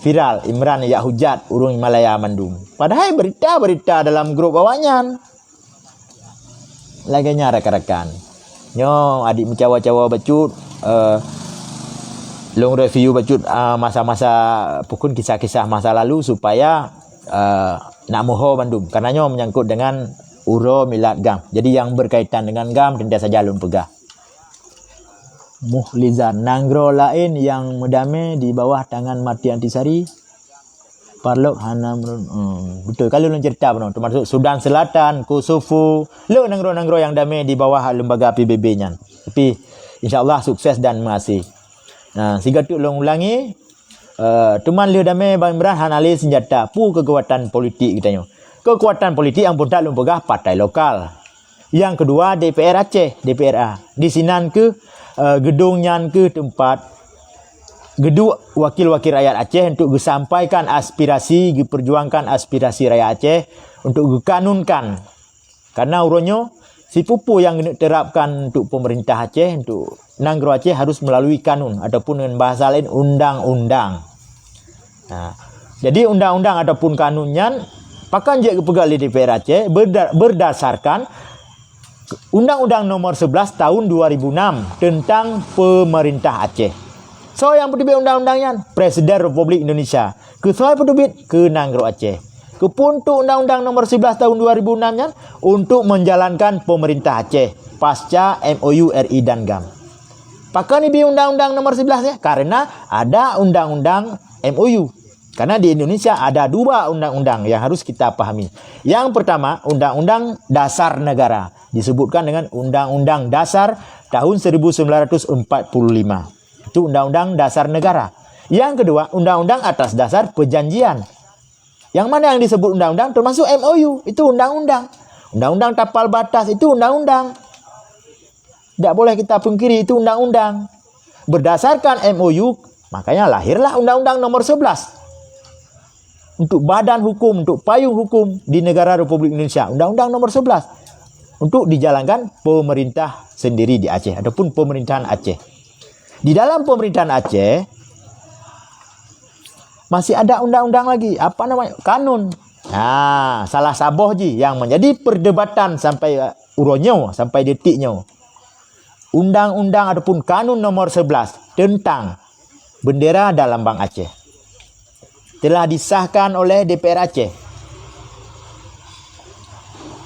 Viral, Imran jak hujat ureuëng Malaya mandum. Padahai berita-berita dalam grup awaknyan. Lagée nyan rakan-rakan. Nyoe adik meucawa-cawa bacut, eh, lôn review bacut, ah, masa-masa, pukon kisah-kisah masa lalu supaya, eh, nak meuho mandum. Karena nyoe menyangkut dengan uroe milad GAM. Jadi nyang berkaitan dengan GAM teuntée saja lôn peugah. Muhlizan, nanggroe laén nyang meudamé di bawah tangan Mati Antisari. Parlok hana meurun-, hmm, beutôi. Kalau lôn cerita bunoe, termasuk Sudan Selatan, Kosovo, le nanggroe-nanggroe nyang damé di bawah lembaga P B B nyan. Tapi, insya Allah sukses dan meuhasé. Nah, sigoe teuk lôn ulangi, eh, teuma lheueh damé Bang Imran hana lé senjata. Peue keukuatan politik geutanyoe? Keukuatan politik nyang phon that lôn peugah partai lokal. Nyang keudua D P R Aceh, D P R A. Di sinan kheueh, eh, geudong nyan kheueh teumpat geuduek wakil-wakil rakyat Aceh untuk geusampaikan aspirasi, geuperjuangkan aspirasi rakyat Aceh untuk geukanunkan. Karena uroe nyoe, sipeue-peue nyang geuneuk terapkan untuk pemerintah Aceh, untuk nanggroe Aceh harus melalui kanun ataupun dengan bahasa lain undang-undang. Nah, jadi undang-undang ataupun kanun nyan pakon jeuet geupeugah lé D P R Aceh berda-, berdasarkan Undang-Undang Nomor sebelas tahun dua ribu enam tentang Pemerintah Aceh. Soe nyang peuteubiet undang-undang nyan? Presiden Republik Indonesia. Keu soe peuteubiet? Keu nanggroe Aceh. Keupeue untuk Undang-Undang Nomor sebelas tahun dua ribu enam nyan? Untuk menjalankan pemerintah Aceh pasca M O U R I dan GAM. Pakon ibi Undang-Undang Nomor sebelas ya? Karena ada Undang-Undang M O U. Karena di Indonesia ada dua undang-undang yang harus kita pahami. Yang pertama, Undang-Undang Dasar Negara, disebutkan dengan Undang-Undang Dasar tahun seribu sembilan ratus empat puluh lima. Itu Undang-Undang Dasar Negara. Yang kedua, Undang-Undang Atas Dasar Perjanjian. Yang mana yang disebut undang-undang termasuk M O U, itu undang-undang. Undang-undang Tapal Batas itu undang-undang. Tidak boleh kita pungkiri itu undang-undang. Berdasarkan M O U, makanya lahirlah Undang-Undang Nomor sebelas. Untuk badan hukum, untuk payung hukum di negara Republik Indonesia, Undang-Undang Nomor sebelas. Untuk dijalankan pemerintah sendiri di Aceh ataupun pemerintahan Aceh. Di dalam pemerintahan Aceh, masih ada undang-undang lagi. Apa namanya? Kanun. Ha, salah saboh jih yang menjadi perdebatan sampai, uh, uroe nyoe, sampai detik nyoe. Undang-undang ataupun Kanun Nomor sebelas tentang bendera dan lambang Aceh telah disahkan oleh D P R Aceh.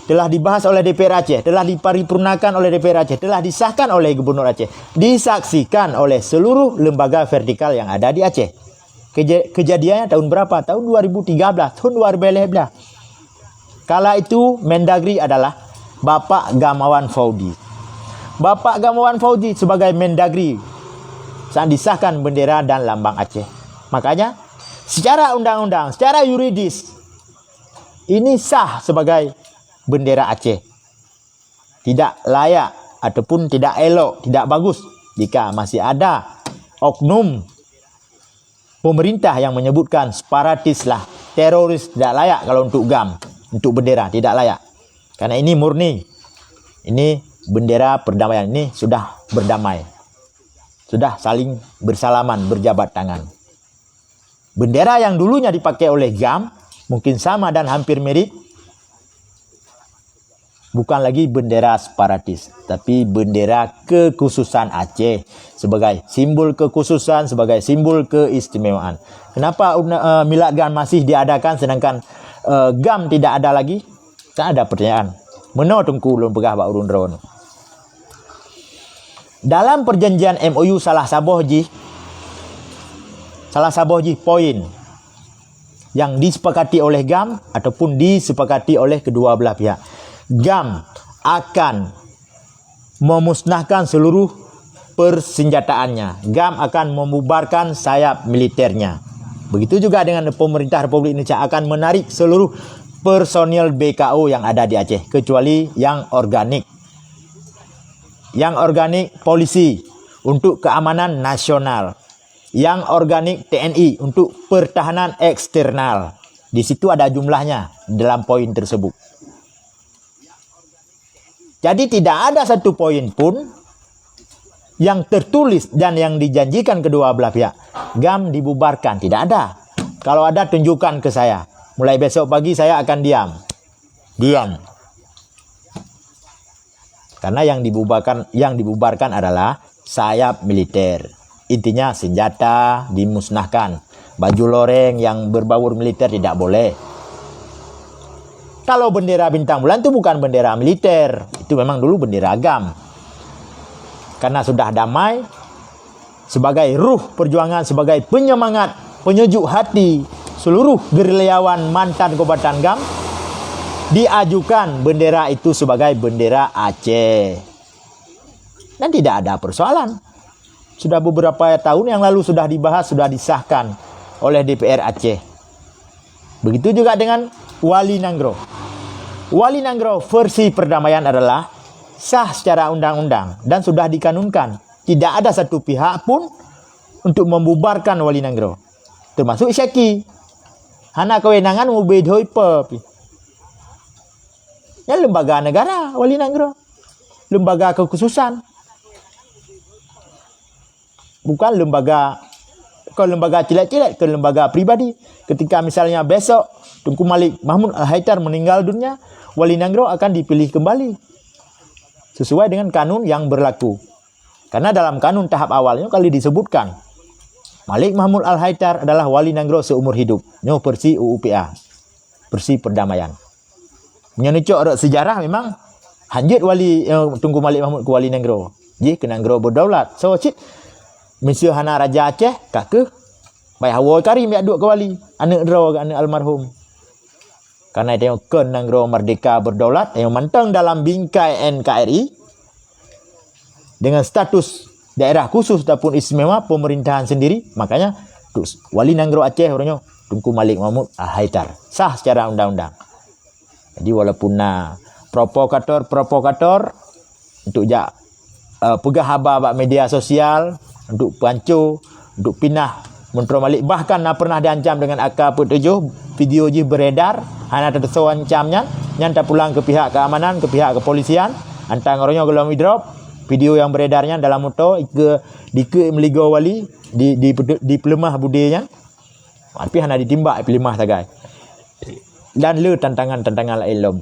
Telah dibahas oleh D P R Aceh, telah diparipurnakan oleh D P R Aceh, telah disahkan oleh Gubernur Aceh, disaksikan oleh seluruh lembaga vertikal yang ada di Aceh. Keja-, kejadiannya tahun berapa? Tahun dua ribu tiga belas, tahun dua ribu lima belas. Kala itu Mendagri adalah Bapak Gamawan Fauzi. Bapak Gamawan Fauzi sebagai Mendagri saat disahkan bendera dan lambang Aceh. Makanya, secara undang-undang, secara yuridis, ini sah sebagai bendera Aceh. Tidak layak ataupun tidak elok, tidak bagus jika masih ada oknum pemerintah yang menyebutkan separatis lah, teroris, tidak layak kalau untuk GAM, untuk bendera, tidak layak. Karena ini murni, ini bendera perdamaian, ini sudah berdamai, sudah saling bersalaman, berjabat tangan. Bendera yang dulunya dipakai oleh GAM, mungkin sama dan hampir mirip, bukan lagi bendera separatis, tapi bendera kekhususan Aceh sebagai simbol kekhususan, sebagai simbol keistimewaan. Kenapa, eh, milad GAM masih diadakan sedangkan, eh, GAM tidak ada lagi? Kan ada pertanyaan. Meunoe Teungku lôn peugah bak ureuëng droeneuh. Dalam perjanjian M O U salah saboh jih, salah saboh jih poin yang disepakati oleh GAM ataupun disepakati oleh kedua belah pihak. GAM akan memusnahkan seluruh persenjataannya. GAM akan membubarkan sayap militernya. Begitu juga dengan pemerintah Republik Indonesia akan menarik seluruh personil B K O yang ada di Aceh, kecuali yang organik. Yang organik polisi untuk keamanan nasional. Yang organik T N I untuk pertahanan eksternal. Di situ ada jumlahnya dalam poin tersebut. Jadi tidak ada satu poin pun yang tertulis dan yang dijanjikan kedua belah pihak. GAM dibubarkan, tidak ada. Kalau ada, tunjukkan ke saya. Mulai besok pagi saya akan diam. Diam. Karena yang dibubarkan, yang dibubarkan adalah sayap militer. Intinya senjata dimusnahkan. Baju loreng yang berbaur militer tidak boleh. Kalau bendera bintang bulan itu bukan bendera militer, itu memang dulu bendera GAM. Karena sudah damai, sebagai ruh perjuangan, sebagai penyemangat, penyejuk hati seluruh gerilyawan mantan kombatan GAM, diajukan bendera itu sebagai bendera Aceh. Dan tidak ada persoalan. Sudah beberapa tahun yang lalu sudah dibahas, sudah disahkan oleh D P R Aceh. Begitu juga dengan Wali Nanggroe. Wali Nanggroe versi perdamaian adalah sah secara undang-undang dan sudah dikanunkan. Tidak ada satu pihak pun untuk membubarkan wali nanggroe, termasuk Syaki. Hana kewenangan mubé doi pe pih. Nyan lembaga negara, wali nanggroe. Lembaga kekhususan. Bukan lembaga, bukan lembaga cilet-cilet, ke lembaga pribadi. Ketika misalnya besok Teungku Malik Mahmud Al-Haithar meninggal dunia, wali nanggroe akan dipilih kembali sesuai dengan kanun yang berlaku. Karena dalam kanun tahap awalnya kali disebutkan, Malik Mahmud Al-Haithar adalah wali nanggroe seumur hidup. Nyoe versi U U P A, versi perdamaian. Nyoe neucok rot sejarah memang hanjeuet wali, eh, Teungku Malik Mahmud keu wali nanggroe. Jih keu nanggroe berdaulat. So cit, miseue hana Raja Aceh, ka keuh Baik Hawa Karim jak duek keu wali, aneuk droe, aneuk almarhum. Karena tanyoe kon nanggroe merdeka berdaulat, tanyoe mantong dalam bingkai N K R I, dengan status daerah khusus ataupun istimewa pemerintahan sendiri, makanya tu wali nanggroe Aceh uroe nyoe Teungku Malik Mahmud Al-Haithar. Sah secara undang-undang. Jadi walaupun na provokator-provokator untuk jak, eh, peugah haba bak media sosial, untuk panco, untuk pinah meuntroe Malik, bahkan na pernah diancam dengan A K empat tujuh, video jih beredar, hana teusoe ancam nyan, nyan tapulang ke pihak keamanan, ke pihak kepolisian, antang uroe nyoe gohlom idrop video yang beredar nyan dalam moto ke dikeue meuligoe wali, di, di, dipeuleumah bude nyan. Tapi hana ditimbak peuleumah sagai. Dan le tantangan-tantangan laén lom.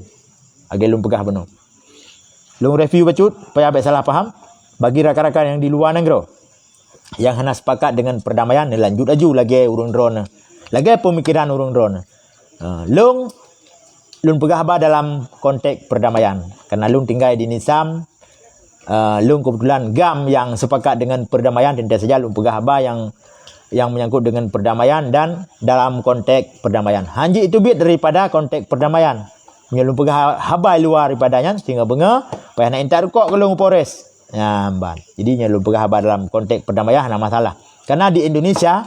Lagée lôn peugah bunoe. Lôn review bacut, supaya bék salah paham. Bagi rakan-rakan nyang di luwa nanggroe, nyang hana sepakat dengan perdamaian, neulanjut laju lagée ureuëng droeneuh. Lagée peumikiran ureuëng droeneuh. Ha, lôn, lôn peugah haba dalam konteks perdamaian. Karena lôn tinggai di Nisam, eh, lôn kebetulan GAM yang sepakat dengan perdamaian, teuntée saja lôn peugah haba yang, yang menyangkut dengan perdamaian dan dalam konteks perdamaian. Hanjeuet teubiet daripada konteks perdamaian. Meunyoe lôn peugah ha-, haba luwa daripada nyan, sehingga beungoh, payah na intat rukok keu lôn u Polres. Nyan ban. Jadi, nyoe lôn peugah haba dalam konteks perdamaian, hana masalah. Karena di Indonesia,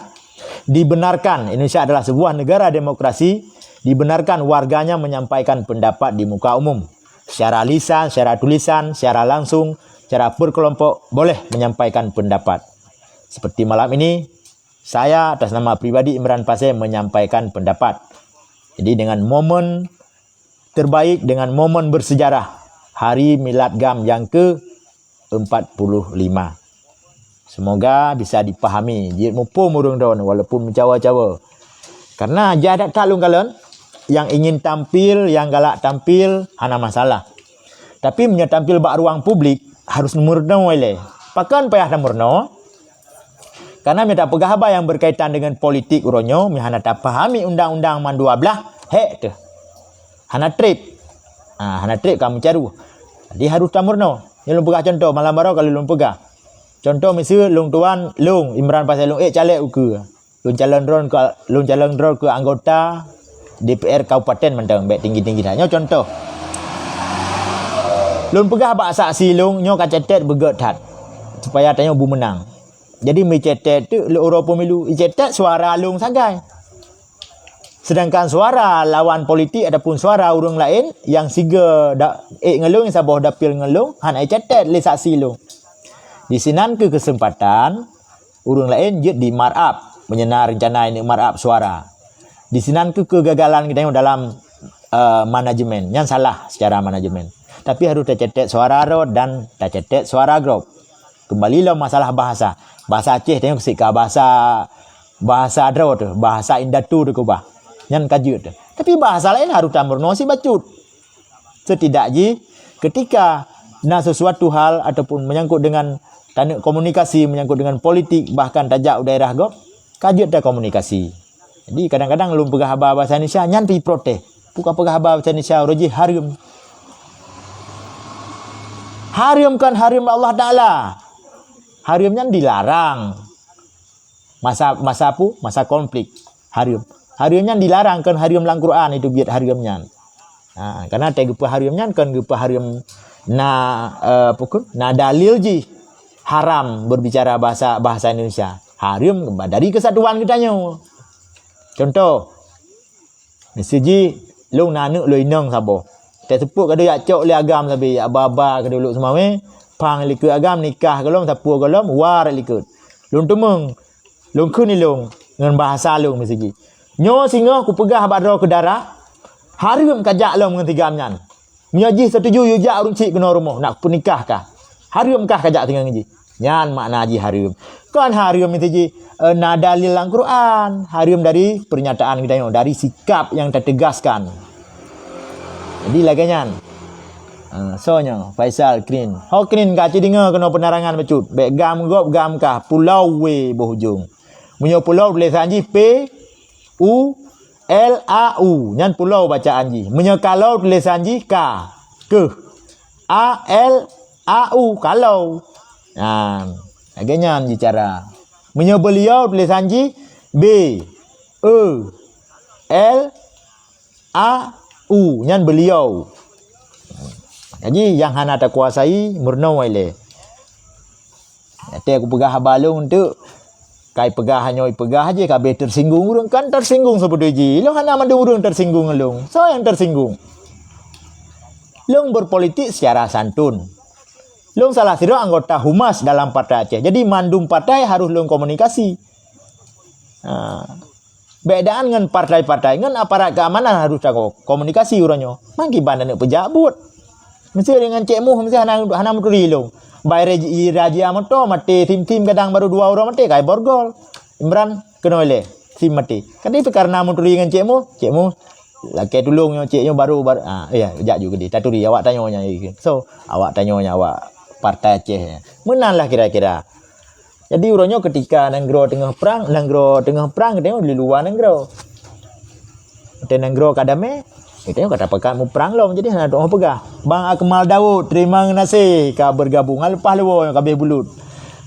dibenarkan, Indonesia adalah sebuah negara demokrasi, dibenarkan warganya menyampaikan pendapat di muka umum. Secara lisan, secara tulisan, secara langsung, secara berkelompok, boleh menyampaikan pendapat. Seperti malam ini, saya atas nama pribadi Imran Pasé menyampaikan pendapat. Jadi, dengan momen terbaik, dengan momen bersejarah, Hari Milad GAM yang ke empat puluh lima. Semoga bisa dipahami, jeuet muphom ureuëng droeneuh walaupun meucawa-cawa. Karena jak that lôn kalon, nyang ingin tampil, nyang galak tampil, hana masalah. Tapi meunyoe tampil bak ruang publik, harus meurunoe ilée. Pakon payah tameurunoe? Karena meunyoe tapeugah haba nyang berkaitan dengan politik uroe nyoe, meunyoe hana tapahami undang-undang man dua blaih, hék teuh. Hana treb. Ha, hana treb ka meucaru. Jadi harus tameurunoe. Nyoe lôn peugah contoh, malam baroe kali lôn peugah. Contoh miseue lôn tuan, lôn Imran Pasé lôn ék caleg ukeue. Lôn calon droe keu, lôn calon droe keu anggota D P R kabupaten mantong, bék tinggi-tinggi that. Nyoe contoh. Lôn peugah bak saksi lôn, nyoe ka cetet beugét that. Supaya tanyoe bu meunang. Jadi meucetet teuk lé uroe pemilu, icetet suara lôn sagai. Sedangkan suara lawan politik ataupun suara ureuëng laén nyang sigoe da-, ék ngon lôn, saboh dapil ngon lôn, hana icetet lé saksi lôn. Di sinan keu kesempatan ureuëng laén jeuet di markup, meunyoe na reuncana ineuk markup suara. Di sinan keu kegagalan geutanyoe dalam, eh, manajemen. Nyan salah secara manajemen. Tapi harus tacetet suara rot dan tacetet suara grob. Kembali lom masalah bahasa. Bahasa Aceh tanyoe keusik ka bahasa, bahasa droe teuh, bahasa indatu teuh keubah. Nyan ka jeuet teuh. Tapi bahasa laén harôh tameurunoe sibacut. Setidak jih, ketika na sesuatu hal ataupun menyangkut dengan taneuk komunikasi, menyangkut dengan politik, bahkan tajak u daerah gob, ka jeuet takomunikasi. Jadi, kadang-kadang lôn peugah haba bahasa Indonesia, nyan pih protes. Peue ka peugah haba bahasa Indonesia, uroe jih hareuem. Hareuem kon hareuem Allah Taala. Hareuem nyan dilarang. Masa, masa peue? Masa konflik. Hareuem. Hareuem nyan dilarang, kon hareuem lam Quran itu biet hareuem nyan. Ha, karena teugeupeu hareuem nyan kon geupeu hareuem na, eh, apa ku, na dalil jih haram berbicara bahasa, bahasa Indonesia. Hareuem dari kesatuan geutanyoe. Contoh, miseue jih, lôn na aneuk lôn inong saboh. Teuseupôt ka deuh jak cok lé agam sabe, jak ba-ba ka deuh lôn seumawé, pang likot agam nikah gohlom, sapeue gohlom, war likot. Lôn teumeung, Lôn kheun ilôn ngon bahasa lôn miseujih. Nyoe singoh kupeugah bak droe keu dara, hareuem kajak lom ngon si Gam nyan. Meunyoe jih seutuju yue jak ureueng chik keunoe rumoh, nak peunikah kah. Hareuem kah kajak singoh ngon jih. Nyan makna jih hareuem. Kon hareuem miseujih, eh, na dalil lam Quran. Hareuem dari pernyataan geutanyoe, dari sikap nyang tategaskan. Jadi lagèe nyan. Ha, soe nyoe? Faisal Krin. Ho Krin ka ci deungoe keunoe penerangan bacut. Bèk Gam gob Gam kah, pulau wee boh ujong. Meunyoe pulau tulisan jih P U L A U, nyan pulau bacaan jih. Meunyoe kalau tulisan jih ka, keuh. A L A U, kalau. Nah, lagèe nyan jih cara. Meunyoe beliau tulisan jih B E L A U, nyan beliau. Jadi nyang hana takuasai meurunoe ilèe. Watèe kupeugah haba lôn teuk, kai peugah nyoe peugah jih ka abéh tersinggung ureueng, kan tersinggung seubeutôi jih. Lôn hana mandum ureueng tersinggung ngon lôn. Soe nyang tersinggung? Lôn berpolitik secara santun. Lôn salah sidroe anggota humas dalam Partai Aceh. Jadi mandum partai harôh lôn komunikasi. Ha. Bèk daan ngon partai-partai, ngon aparat keamanan harôh takomunikasi uroe nyoe. Mangkiban aneuk peujak buet. Meusti deungon Cek Muh, meusti hana, hana meuturi lôn. Bai raji-, razia moto maté, tim-tim kadang baru dua uroe maté, kai borgol. Imran keunoe lé, tim maté. Kan itu karena meuturi ngon Cek Muh, Cek Muh lakèe tulông nyoe, Cek nyoe baru, baru, ah, ya, jak ju keudéh. Taturi, awak tanyoe nyan, so, awak tanyoe nyan, awak Partai Aceh. Meunan lah kira-kira. Jadi, uroe nyoe keutika nanggroe teungoh prang, nanggroe teungoh prang, geutanyoe di luwa nanggroe. Watèe nanggroe ka damé, geutanyoe ka tapakat muprang lom, jadi hana teungoh peugah. Bang Akmal Daud, terima kasih ka bergabung. Leupah leuwoe ka abéh bulut.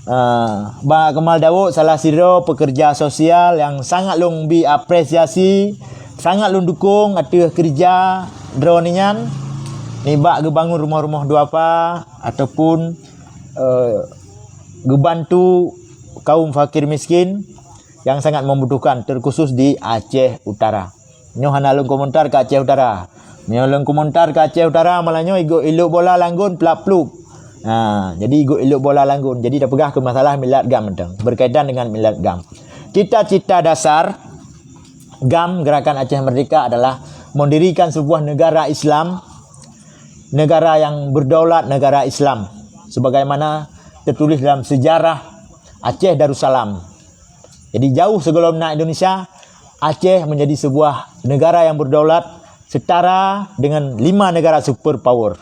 Ah, Bang Akmal Daud salah sidroe pekerja sosial nyang sangat lôn bi apresiasi, sangat lôn dukong ateueh keureuja droeneuh nyan nibak geubangun rumoh-rumoh duafa ataupun eh, geubantu kaum fakir miskin nyang sangat membutuhkan, terkhusus di Aceh Utara. Nyoe hana lôn komentar keu Aceh Utara. Meunyoe lôn komentar keu Aceh Utara, malah nyoe igot ilok bola langgon plap-plup. Ha, jadi igot ilok bola langgon. Jadi tapeugah keu masalah milad GAM mantong, berkaitan dengan milad GAM. Cita-cita dasar GAM, Gerakan Aceh Merdeka, adalah mendirikan sebuah negara Islam, negara yang berdaulat, negara Islam, sebagaimana tertulis dalam sejarah Aceh Darussalam. Jadi, jauh sebelum na Indonesia, Aceh menjadi sebuah negara yang berdaulat setara dengan lima negara superpower.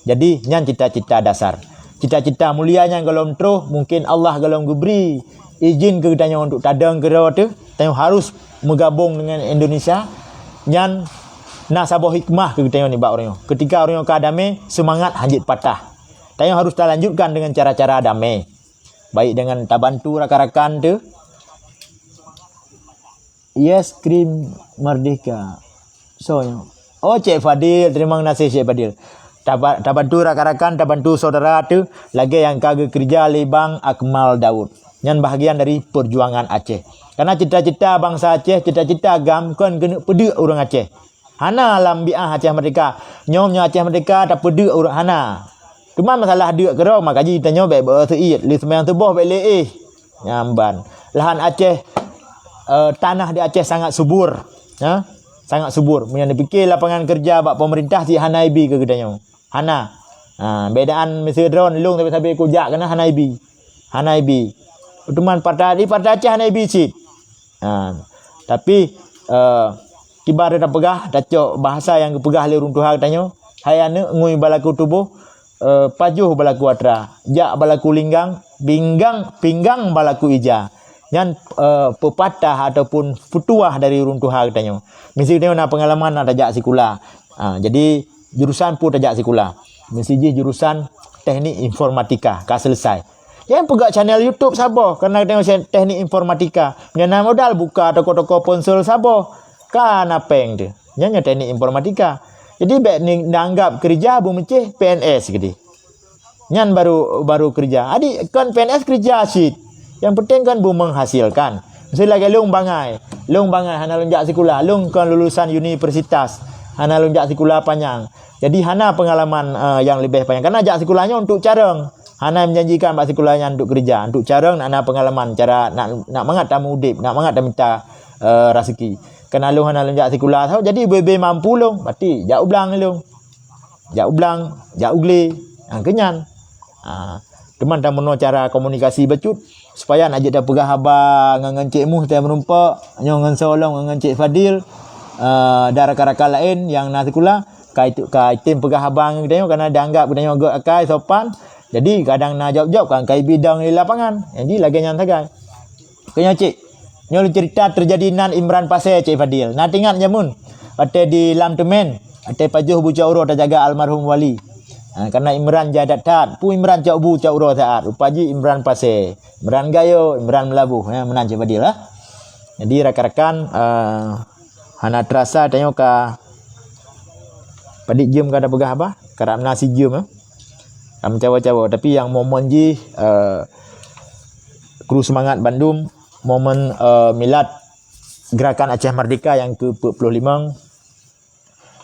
Jadi, nyan cita-cita dasar. Cita-cita mulia nyan gohlom troh, mungkin Allah gohlom geubri izin keu geutanyoe untuk tadong keudroe teuh, tanyoe harus meugabong dengan Indonesia. Nyan na saboh hikmah keu geutanyoe nibak uroe nyoe. Keutika uroe nyoe ka damé, seumangat hanjeuet patah. Tanyoe harus talanjutkan dengan cara-cara damé. Baik dengan tabantu rakan-rakan teuh, Yes, Krim Merdeka. So, oh, Cek Fadil, terima kasih, Cek Fadil. Taba-, tabantu rakan-rakan, tabantu saudara teuh, lagèe nyang ka geukeureuja lé Bang Akmal Daud. Nyan bahagian dari perjuangan Aceh. Karena cita-cita bangsa Aceh, cita-cita GAM kon keuneuk peudeuk ureueng Aceh. Hana lam bi'ah Aceh Merdeka. Nyoe, nyoe Aceh Merdeka tapeudeuk ureueng, hana. Cuma masalah deuk keudroe, maka jih tanyoe bèk beu seuiet, lé seumayang suboh bèk lé éh. Nyan ban. Lahan Aceh, eh, tanah di Aceh sangat subur. Ha? Sangat subur. Meunyoe neupike lapangan keureuja bak pemerintah, cit hana ibi keu geutanyoe. Hana. Ha, bèk daan miseue droe lôn sabe-sabe kujak keunan hana ibi. Hana ibi. Teuma partai, di partai Aceh hana ibi cit. Ha, tapi, eh, kiban tapeugah, tacok bahasa nyang geupeugah lé ureueng tuha geutanyoe, "Hai aneuk, ngui balaku tuboh, eh, pajoh balaku atra, jak balaku linggang, pinggang, pinggang balaku ija." Nyan, eh, peupatah ataupun peutuwah dari ureueng tuha geutanyoe. Miseue geutanyoe na peungalaman, na tajak sikula. Ha, jadi, jurusan peue tajak sikula? Miseue jih jurusan teknik informatika, ka selesai. Nyang peugah channel YouTube saboh, karena geutanyoe teknik informatika. Meunyoe na modal, buka toko-toko ponsel saboh. Ka na péng teuh. Nyan nyoe teknik informatika. Jadi, bèk ni-, neuanggap keureuja beumeucéh P N S keudéh. Nyan baru, baru keureuja. Adik, kon P N S keureuja cit. Nyang penting kan beumenghasilkan. Miseue lagèe lôn bangai. Lôn bangai hana lôn jak sikula. Lôn kon lulusan universitas. Hana lôn jak sikula panyang. Jadi hana peungalaman, eh, nyang leubeh panyang. Karena jak sikula nyoe untuk carông. Hana menjanjikan bak sikula nyan untuk kerja, untuk carông nak na pengalaman cara nak, nak mangat tamu udép, nak mangat tamita, eh, raseuki. Keunan lôn hana lôn jak sikula sahoe, jadi ubé-bé mampu lôn, berarti jak u blang lôn. Jak u blang, jak u glé, ha, keu nyan. Ha, teuma tameunoe cara komunikasi bacut supaya nak jeuet tapeugah haba ngon, ngon Cék Muh teuh meurumpok, nyoe ngon soe lom ngon Cék Fadil, eh, dan rakan-rakan laén nyang na sikula, ka itu, ka item peugah haba ngon geutanyoe karena dianggap geutanyoe göt akai, sopan. Jadi kadang na jaweueb-jaweueb kan ka ibidong di lapangan. Jadi lagèe nyan sagai. Keu nyoe cit, nyoe cerita terjadi nan Imran Pasè, Cék Fadil. Na teuingat jameun watèe di Lam Teumèn, watèe pajoh bu cot uroe tajaga almarhum Wali. Ha, karena Imran jadat that, peue Imran cok bu cot uroe saat, rupa jih Imran Pasè, Imran Gayo, Imran Meulaboh, ya, meunan Cék Fadil lah. Jadi rakan-rakan, eh, hana terasa tanyoe ka padit jeuem ka tapeugah haba, karab na sijeuem, eh. Ka meucawa-cawa, tapi nyang momen jih, eh, kru seumangat bandum, momen, eh, milad Gerakan Aceh Merdeka nyang keu peuet ploh limong.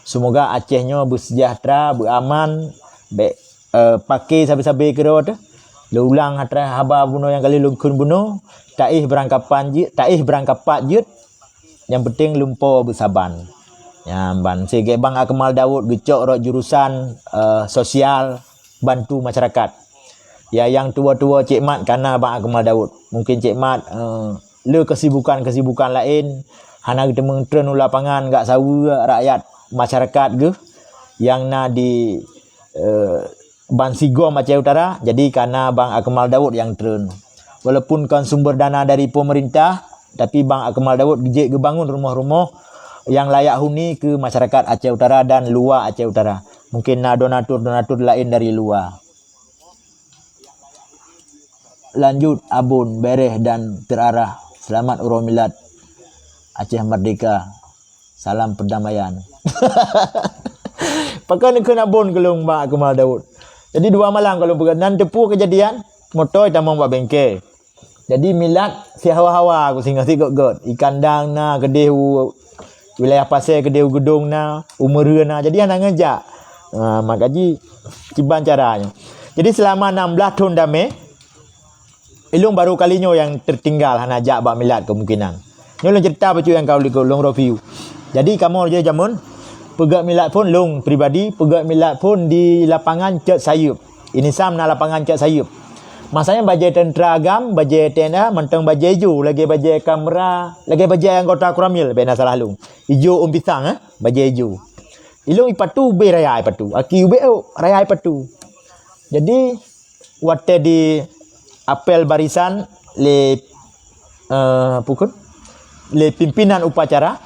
Seumoga Aceh nyoe beuseujahteura, beuaman, bèk, eh, paké sabé-sabé keudroe teuh. Lôn ulang atra haba bunoe nyang ka lheueh lôn kheun bunoe, taéh beurangkapan jeuet, taéh beurangkapat jeuet, nyang penting lumpo beusaban. Nyan ban, sigek Bang Akmal Daud geucok rot jurusan, eh, sosial, bantu masyarakat. Ya, nyang tuwo-tuwo Cék Mat kana Bang Akmal Daud. Mungkin Cék Mat, eh, le kesibukan-kesibukan laén, hana geuteumeung treun u lapangan gak saweue rakyat masyarakat geuh nyang na di, eh, ban sigom Aceh Utara, jadi kana Bang Akmal Daud nyang treun. Walaupun kon sumber dana dari pemerintah, tapi Bang Akmal Daud jeuet geubangun rumoh-rumoh nyang layak huni keu masyarakat Aceh Utara dan luwa Aceh Utara. Mungkin na donatur-donatur laén dari luwa. Lanjut abon, bereh dan terarah. Selamat uroe milad Aceh Merdeka. Salam perdamaian. Pakon keu abon keu lôn Bang Akmal Daud. Jadi dua malam ka lôn peugah nan teupeu kejadian, moto tamong bak bengke. Jadi milad sihawa-hawa ku singoh sigot-got. Ikandang na keudeh u wilayah Pasè keudeh u Geudong na, u Meureun na. Jadi hana ngeujak. Ha, maka ji kiban cara nyoe. Jadi selama enam belas thon damé, ilôn baru kali nyoe nyang tertinggal hana jak bak milad kemungkinan. Nyoe lôn cerita bacut nyang ka lôn review. Jadi kamoe je jameun peugöt milad phon lôn pribadi, peugöt milad phon di lapangan Cot Sayeup. Ini sam na lapangan Cot Sayeup. Masa nyan bajèe teuntera agam, bajèe T N A, mantong bajèe ijo, lagèe bajèe kamera, lagèe bajèe anggota Koramil, bèk na salah lôn. Ijo ôn pisang, eh, bajèe ijo. Ilôn ipatu ubé raya ipatu, aki ubé raya ipatu. Jadi watèe di apel barisan lé, eh, pukon lé pimpinan upacara.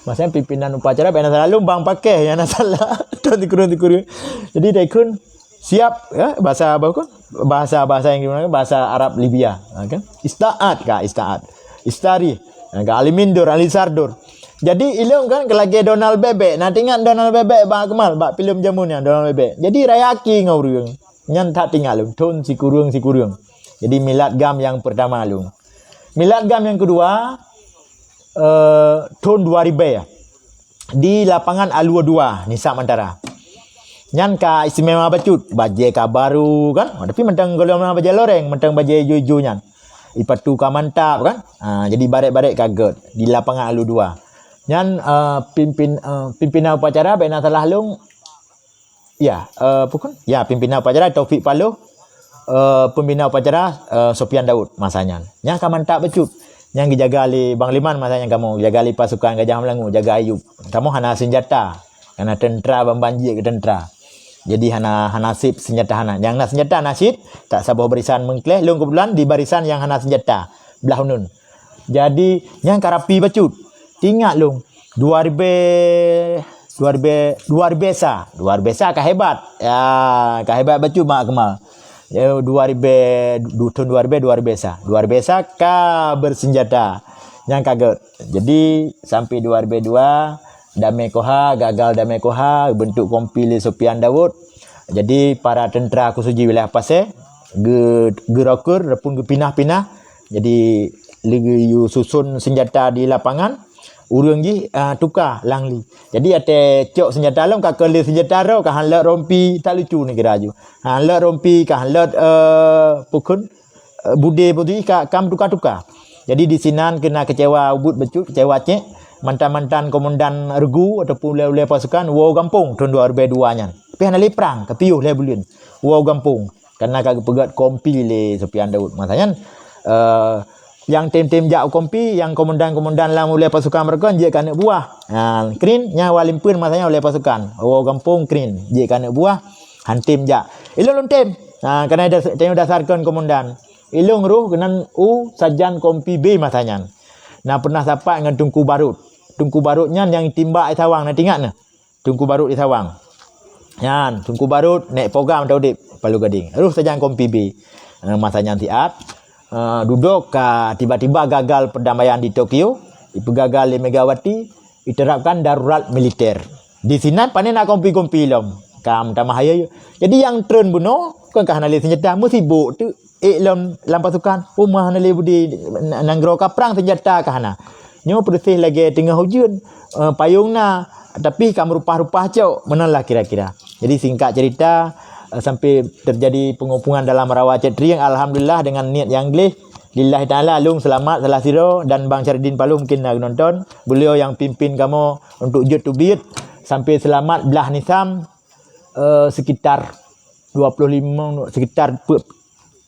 Maksudnya pimpinan upacara bèk na salah lôn bang paké nyang na salah. Tuan sikureueng-sikureueng. Jadi taikun siap, ya, bahasa apa pukon? Bahasa, bahasa yang gimana? Bahasa Arab Libya, ha, kan? Istaat ka, istaat. Istari. Ha, ka alimindur, alisardur. Jadi ilôn kan lagèe Donald Bebek. Na teuingat Donald Bebek bak Akmal bak filem jameun nyan Donald Bebek. Jadi raya aki ngon ureueng. Nyan that teuingat lôn, thon sikureueng-sikureueng. Jadi milad gam nyang pertama lôn. Milad gam nyang kedua, eh, thon dua ribèe di lapangan Alua dua, Nisab Mantara. Nyan ka istimewa bacut, bajèe ka baru kan, tapi mantong golom bajèe loreng, mantong bajèe ijo-ijo nyan. Ipatu ka mantap kan. Ha, jadi barèt-barèt ka göt di lapangan Alua dua. Nyan, eh, pimpin, eh, pimpinan upacara bèk na salah lôn, ya, eh, pukon? Ya, pimpinan upacara Taufik Paloh, eh, pembina upacara, eh, Sopian Daud masa nyan. Nyan ka mantap bacut. Nyan geujaga lé Bang Liman masa nyan kamoe, geujaga lé pasukan Gajah Melangu, jaga Ayub. Kamoe hana senjata. Karena teuntera ban-ban jeuet keu teuntera. Jadi hana, hana sép senjata hana. Nyang na senjata na cit, tak saboh barisan meukleh, lôn keubeutulan di barisan nyang hana senjata, blah uneuen. Jadi nyan ka rapi bacut. Teuingat lôn, dua ribèe, dua ribèe, dua ribèe sa. Dua ribèe sa ka hebat. Ya, ka hebat bacut mak Akmal. Ya, dua ribèe, du-, thon dua ribèe, dua ribèe sa. Dua ribèe sa ka bersenjata. Nyan ka göt. Jadi sampai dua ribèe dua, Damé Koha, gagal Damé Koha, bentuk kompi lé Sopian Daud. Jadi para teuntera khusus jih wilayah Pasè geu-, geurokeur ataupun geupinah-pinah. Jadi lé geuyue susun senjata di lapangan. Ureuëng jih uh, tuka lang li. Jadi até cok senjata lom ka keu lé senjata ro ka han lot rompi, tak lucu ni kira ju. Han lot rompi ka han lot uh, pukun uh, bude putih ka kam tuka-tuka. Jadi di sinan kena kecewa ubut becut, kecewa cek mantan-mantan komandan regu ataupun ulée-ulée pasukan wow gampong tahun dua ribu dua nyan. Tapi hana lé prang, ka piôh lé buleuen. Wow gampong. Karena ka geupeugét kompi lé Sufyan Daud. Masa nyan uh, yang tim-tim jak kompi, yang komandan-komandan lam ulée pasukan mereka jeuet keu aneuk buah. Ha, krin nya walimpeun masa nyan ulée pasukan. Oh gampong krin jeuet keu aneuk buah. Han tim jak. Ilong lom tim. Ha, karena tanyoe dasarkan komandan. Ilong roh keunan u sajan kompi B masa nyan. Na pernah sapat ngon Tungku Barut. Tungku Barut nyan yang timbak di Sawang na tingat na. Tungku Barut di Sawang. Nyan, Tungku Barut nek pogam tau dip Palu Gading. Roh sajan kompi B. Uh, masa nyan siat. Uh, dudok ka tiba-tiba gagal perdamaian di Tokyo. Dipegagal lé Megawati. Diterapkan darurat militer. Di sinan panen nak kompi-kompi lom. Kam tamah ayo. Jadi yang tren bunoe kon ka hana lé senjata, meusibuk tu ék lom lam pasukan. Uma hana lé budi nanggroe ka prang senjata ka hana. Nyoe peudeuséh lagée teungoh ujeuen, uh, payong na, tapi ka meurupah-rupah cok, meunan lah kira-kira. Jadi singkat cerita, uh, sampai terjadi pengepungan dalam rawa cetrieng, alhamdulillah dengan niat yang gleh, lillahi ta'ala lung selamat salah siro dan Bang Syarudin Palu mungkin na nonton. Beliau yang pimpin kamoe untuk jeuet teubiet sampai selamat blah nisam, uh, sekitar dua puluh lima, sekitar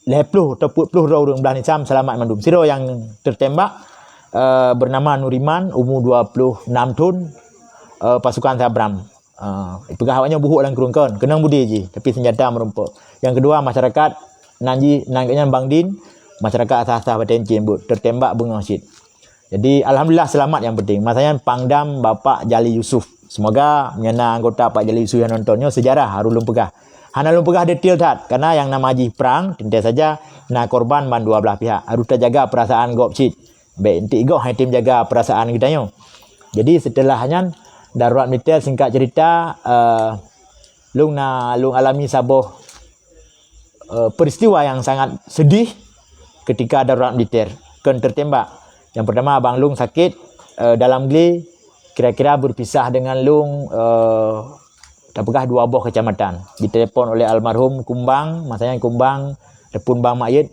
lhée ploh atau peuet ploh droe ureuëng blah nisam selamat mandum. Sidroe nyang tertembak uh, bernama Nuriman, umur dua puluh enam tahun, uh, pasukan Sabram. Uh, peugah awaknyan buhok lam krueng kon, keunong budi jih, tapi senjata meurumpok. Yang kedua masyarakat nan jih nan nyan Bang Din, masyarakat asah-asah Batée Encin buet tertembak beungoh cit. Jadi alhamdulillah selamat yang penting. Masa nyan Pangdam Bapak Jali Yusuf. Semoga meunyoe na anggota Pak Jali Yusuf yang nonton nyoe sejarah harus lôn peugah. Hana lôn peugah detail that karena yang nama jih perang tentu saja na korban ban dua belah pihak. Harus terjaga perasaan gob cit. Baik entik goh hai tim jaga perasaan kita nyoe. Jadi setelah nyan darurat militer singkat cerita uh, lung na lung alami saboh uh, peristiwa yang sangat sedih ketika darurat militer kon tertembak. Yang pertama abang lung sakit uh, dalam gle kira-kira berpisah dengan lung uh, tapeugah dua boh kecamatan. Ditelepon oleh almarhum Kumbang, masa nyan Kumbang tepun Bang Mayet,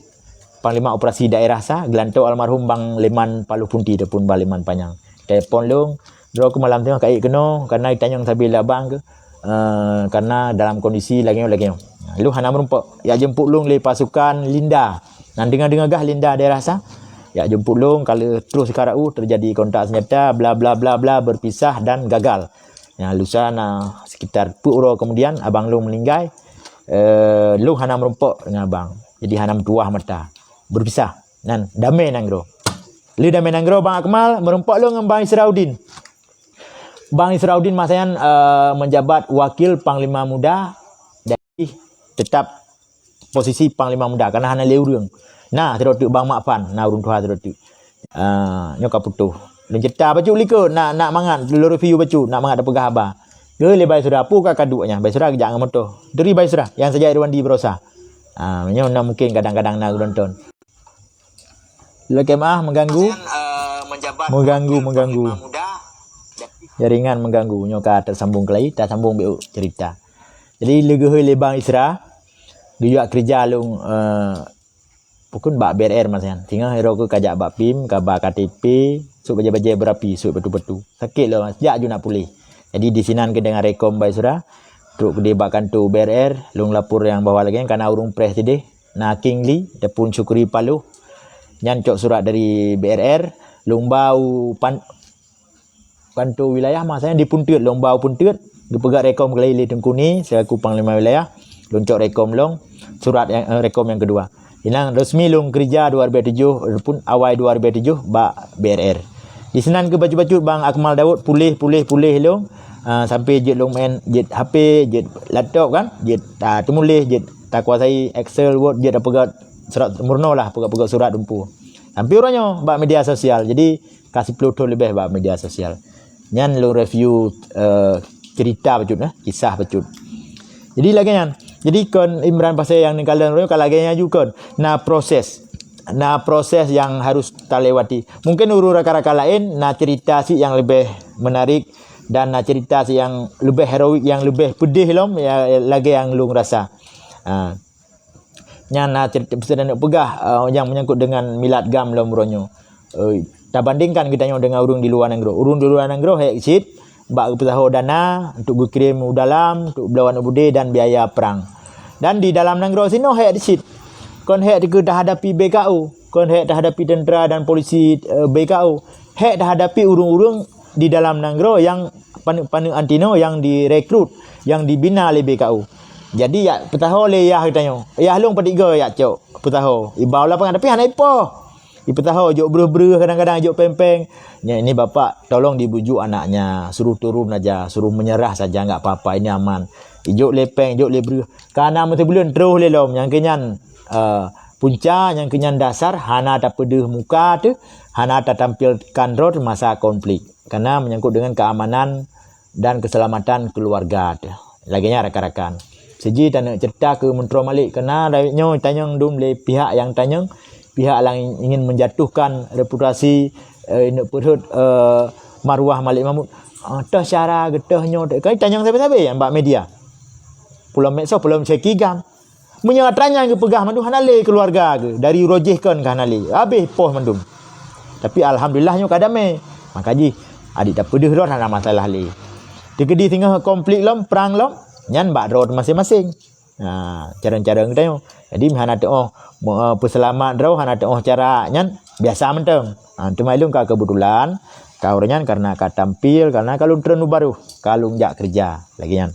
Panglima Operasi Daerah sa, geulantok almarhum Bang Leman Palu Punti tepun Bang Leman Panyang. Telepon lung, droe ku malam teungoh ka ék keunoe karena itanyong sabe lé abang ke uh, karena dalam kondisi lagée lagée. Lu hana merumpok. Ya jemput lung lé pasukan Linda. Nan dengar-dengar gah Linda daerah sa. Ya jemput lung kalau terus sekarang uh, terjadi kontak senjata bla bla bla bla berpisah dan gagal. Ya lusa na sekitar peuet uroe kemudian abang lung meninggai. Uh, lung hana merumpok dengan abang. Jadi hana meutuah mata. Berpisah. Nan damai nanggroe. Lé damai nanggroe Bang Akmal merumpok lung ngon Bang Israudin. Bang Israudin masa nyan uh, menjabat wakil panglima muda dan tetap posisi panglima muda karena hana lé ureuëng. Nah, sidroe teuk Bang Makfan, na ureuëng tuha sidroe teuk. Uh, nyoe ka putôh. Lôn cerita bacut likot, nak nak mangat, lôn review bacut, nak mangat tapeugah haba. Ke lé Baisura, pu ka kaduk nyan, Baisura geujak ngon moto. Deri Baisura, yang saja Irwandi berosa. Ah, nyoe na mungkin kadang-kadang na nonton. Lakée maah mengganggu. Mengganggu, mengganggu. Jaringan mengganggu. Nyoe ka tersambung kelai, tersambung biuk cerita. Jadi leugeue lé Bang Isra, geuyue kerja lung uh, pukon bak B R R masa nyan. Singoh ero ke kajak bak pim, kaba K T P, suk bajée-bajée berapi, suk batu-batu. Sakét lom, sejak ju nak puléh. Jadi di sinan ke dengan rekom Bang Isra, trok keudeh bak kanto B R R, lung lapor nyang bahwa lagée nyan kana ureuëng preh sideh, na King Lee, tepun Syukri Paloh. Nyan cok surat dari B R R, lung bau pan, kanto wilayah masa nyan di Punteut, lomba Punteut, geupeugah rekom keulai lé Teungku Ni selaku panglima wilayah, lôn cok rekom lom, surat yang, eh, rekom yang kedua. Inang resmi lôn kerja dua ribu tujuh pun awai dua ribu tujuh bak B R R. Di sinan ke bacut-bacut Bang Akmal Daud puléh, puléh, puléh lom, uh, sampai jeuet lôn main, jeuet H P, jeuet laptop kan, jeuet uh, teumuléh, jeuet takuasai Excel, Word, jeuet apa surat murno lah, peugah-peugah surat dumpu. Sampai uroe nyoe bak media sosial. Jadi ka sepuluh tahun lebih bak media sosial. Nyan lôn review uh, cerita bacut eh, kisah bacut. Jadi lagée nyan. Jadi kon Imran Pasé yang ninggalan roh ka lagée nyan ju kon. Nah proses. na proses nyang harus talewati. Mungkin ureuëng rakan-rakan laén na cerita cit nyang leubeh menarik dan na cerita cit nyang leubeh heroik, nyang leubeh peudeh lom, ya, lagée nyang lôn rasa. Ha. Nyan na cerita, peue neuk peugah, eh, nyang menyangkut dengan milad GAM lom uroe nyoe. Eh, tabandingkan geutanyoe dengan ureuëng di luwa nanggroe. Ureuëng di luwa nanggroe hék cit bak geupeusaho dana untuk geukirém u dalam, untuk bloe aneuëk beudé dan biaya prang. Dan di dalam nanggroe sinoe hék cit. Kon hék dikeue tahadapi B K U, kon hék tahadapi tentera dan polisi, eh, B K U. Hék tahadapi ureuëng-ureuëng di dalam nanggroe nyang paneuk-paneuk anti nyoe nyang direkrut, nyang dibina lé B K U. Jadi yak peusaho lé yah geutanyoe. Yah lôn padum go yak cok peusaho. Iba u lapangan tapi hana ipoh. Ipeusaho jok breuh-breuh, kadang-kadang jok péng-péng. Nyan, ini bapak tolong dibujuk anaknya, suruh turun aja, suruh menyerah saja, enggak apa-apa, ini aman. Ijok lé péng, ijok lé breuh. Kana meuteubeuleuen troh lé lom, nyang keu nyan, eh, punca, nyang keu nyan dasar hana tapeudeuh muka teuh, hana tatampilkan droe masa konflik. Karena menyangkut dengan keamanan dan keselamatan keluarga teuh. Lagée nyan rakan-rakan. Siji taneuk cerita keu meuntroe malik, karena rayeuk nyoe tanyong dum lé pihak nyang tanyong, pihak nyang ingin menjatuhkan reputasi, eh, neuk peureut, eh, marwah Malik Mahmud. Ah, teuh cara geutoh nyoe, teuh kai tanyong sabe-sabe nyang bak media. Pulo medsos, pulo seki GAM. Meunyoe atra nyan geupeugah mandum hana lé keuluwarga geuh, dari uroe jih kon ka hana lé. Habéh poh mandum. Tapi alhamdulillah nyoe ka damé. Maka jih adik tapeudeuh droe hana masalah lé. Teukeudi singoh konflik lom, prang lom, nyan bak droe maséng-maséng. Ha, carông-carông geutanyoe. Jadi hana teuoh me-, peuseulamat droe, hana teuoh cara nyan biasa mantong. Ha, teuma ilôn ka keubeutulan, ka uroe nyan karena ka tampil, karena ka lôn treun u barôh, ka lôn jak keureuja lagée nyan.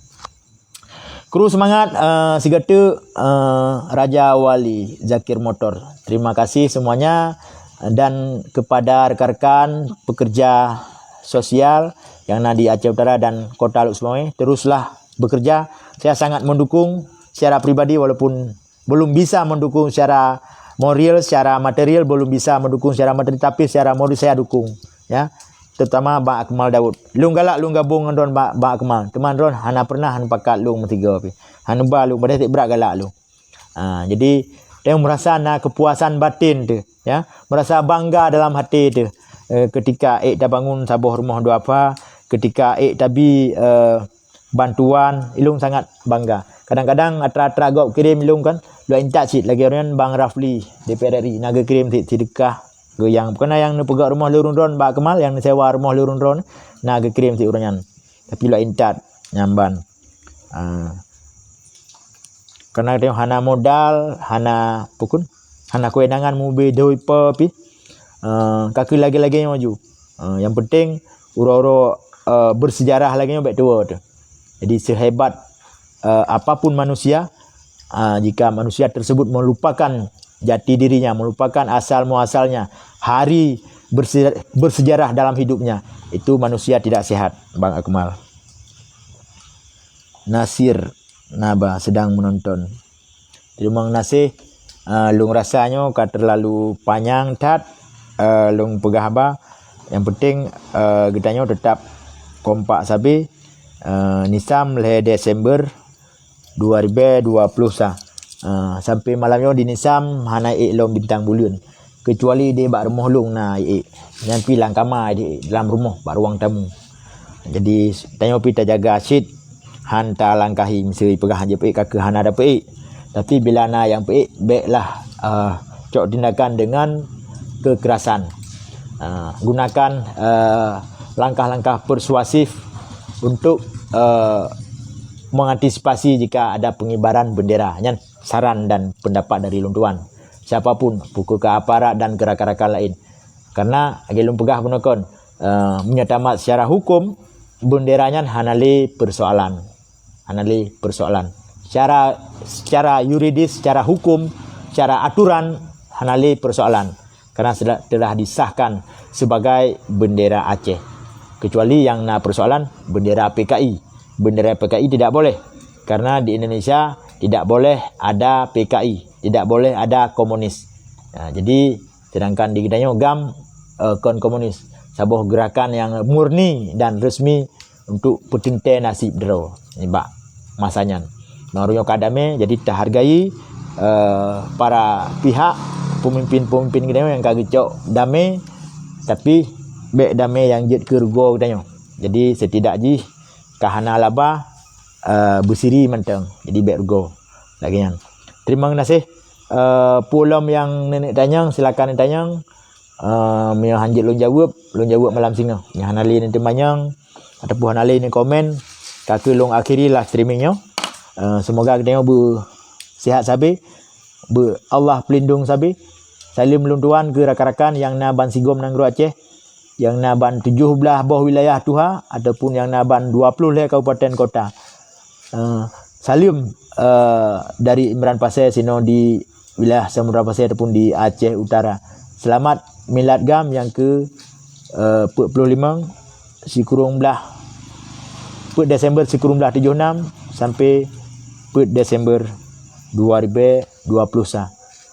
Kru seumangat, eh, sigoe teuk, eh, Raja Wali Zakir Motor. Terima kasih semuanya, eh, dan kepada rekan-rekan pekerja sosial yang na di Aceh Utara dan Kota Lhokseumawe, teruslah bekerja. Saya sangat mendukung secara pribadi walaupun belum bisa mendukung secara moral, secara material, belum bisa mendukung secara material, tapi secara moral saya dukung, ya. Terutama Bang Akmal Daud. Lôn galak lôn gabong ngon droe Bang, Bang Akmal. Teuma droe hana pernah han pakat lôn meusigoe pih. Han ba lôn, padahai brat galak lôn. Ha, jadi, tanyoe merasa na kepuasan batin teuh, ya. Merasa bangga dalam hati teuh. Eh, ketika ék tabangun saboh rumoh duafa, ketika ék tabi, eh, bantuan, ilôn sangat bangga. Kadang-kadang atra-atra gob kirém ilôn kan, lôn intat cit lagée uroe nyan Bang Rafli, D P R R I, na geukirém cit seudeukah keu nyang, bukan nyang neupeugöt rumoh lôn droe Bang Akmal, nyang neusewa rumoh lôn droe, na geukirém cit uroe nyan. Tapi lôn intat nyan ban. Ah. Karena tanyoe hana modal, hana pukun, hana kewenangan mubé doi pe pih. Eh, ka keuh lagée-lagée nyoe ju. Eh, yang penting uroe-uroe, eh, bersejarah lagée nyoe bék tuwoe teuh. Jadi sehebat, eh, apapun manusia, ah, jika manusia tersebut melupakan jati dirinya, melupakan asal muasalnya, hari berse-, bersejarah dalam hidupnya, itu manusia tidak sehat, Bang Akmal. Nasir Naba sedang menonton. Terima kasih. Ah, lôn rasa nyoe ka terlalu panyang that, ah, lôn peugah haba. Yang penting, ah, geutanyoe tetap kompak sabe. Ah, Nisam lhée Desember dua ribu dua puluh sa. Ah, sampai malam nyoe di Nisam hana ék lom bintang buleuen. Kecuali di bak rumoh lôn na ék. Nyan pih lam kama di dalam rumoh bak ruang tamu. Jadi, tanyoe pih tajaga cit, han talangkahi miseue peugah jeuet peuék ka keuh hana dapeuék. Tapi bila na nyang peuék, béklah, eh, cok tindakan dengan kekerasan. Eh, gunakan, eh, langkah-langkah persuasif untuk, eh, mengantisipasi jika ada pengibaran bendera. Nyan saran dan pendapat dari lôn tuan. Siapapun, pukul ke aparat dan ke rakan-rakan lain. Karena lagée lôn peugah bunoe kon, eh, meunyoe tamat secara hukum, bendera nyan hana lé persoalan. Hana lé persoalan. Secara, secara yuridis, secara hukum, secara aturan, hana lé persoalan. Karena sudah, telah disahkan sebagai bendera Aceh. Kecuali yang na persoalan, bendera P K I. Bendera P K I tidak boleh. Karena di Indonesia tidak boleh ada P K I. Tidak boleh ada komunis. Nah, jadi, sedangkan di geutanyoe GAM, eh, kon komunis. Saboh gerakan yang murni dan resmi untuk peuteuntée nasib droe nibak masa nyan. Meunyoe ka damé, jadi tahargai, eh, para pihak pemimpin-pemimpin geutanyoe nyang ka geucok damé, tapi bék damé nyang jeuet keu rugoe geutanyoe. Jadi setidak jih ka hana laba, eh, beusiri mantong. Jadi bék rugoe. Lagée nyan. Terima kasih. Eh, peue lom nyang neuneuk tanyong, silakan tanyong. Eh, meunyoe hanjeuet lôn jaweueb, lôn jaweueb malam singoh. Nyang hana lé neuteumanyong ataupun hana lé neukomen, ka keuh lôn akhiri live streaming nyoe. Eh, semoga geutanyoe beusihat sabe, beu Allah pelindung sabe. Saleuem lôn tuan keu rakan-rakan nyang na ban sigom nanggroe Aceh, nyang na ban tujoh blaih boh wilayah tuha ataupun nyang na ban dua ploh lhée kabupaten kota. Eh, saleuem, eh, dari Imran Pasé sinoe di wilayah Samudra Pasé ataupun di Aceh Utara. Selamat Milad GAM nyang keu, eh, peuet ploh limong sikureueng blaih, peuet Desember sikureueng blaih tujoh nam sampai peuet Desember dua ribu dua puluh sa.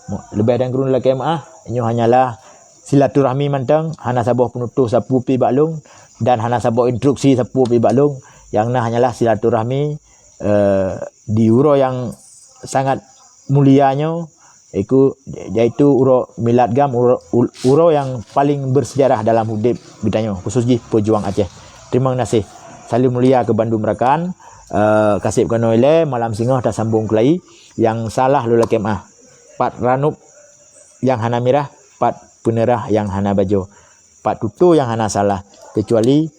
Mo-, leubeh dan kureueng lakée meuáh, nyoe hanyalah silaturahmi mantong, hana saboh peunutoh sapeue pi bak lôn dan hana saboh instruksi sapeue pi bak lôn. Nyang na hanyalah silaturahmi, eh, di uroe nyang sangat mulia nyoe, iku, yaitu uroe Milad GAM, uroe, uroe nyang paling bersejarah dalam udeb geutanyoe, khusus jih pejuang Aceh. Terima kasih. Saleuem mulia keu bandum rakan. Eh, kaseb keunoe ilée, malam singoh tasambong keulai. Nyang salah lôn lakée meuáh. Pat ranub nyang hana mirah, pat peuneurah nyang hana bajoe, pat tutoe nyang hana salah, keucuali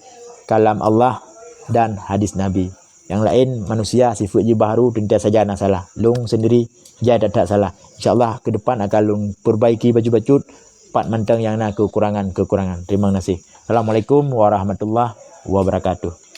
kalam Allah dan hadis Nabi. Nyang laén manusia sifeuet jih baharu teuntée saja na salah. Lôn seundiri jai that-that salah. Insya Allah keu depan akan lôn peurbaiki bacut-bacut pat mantong nyang na keukurangan-keukurangan. Terima kasih. Assalamualaikum warahmatullahi wabarakatuh.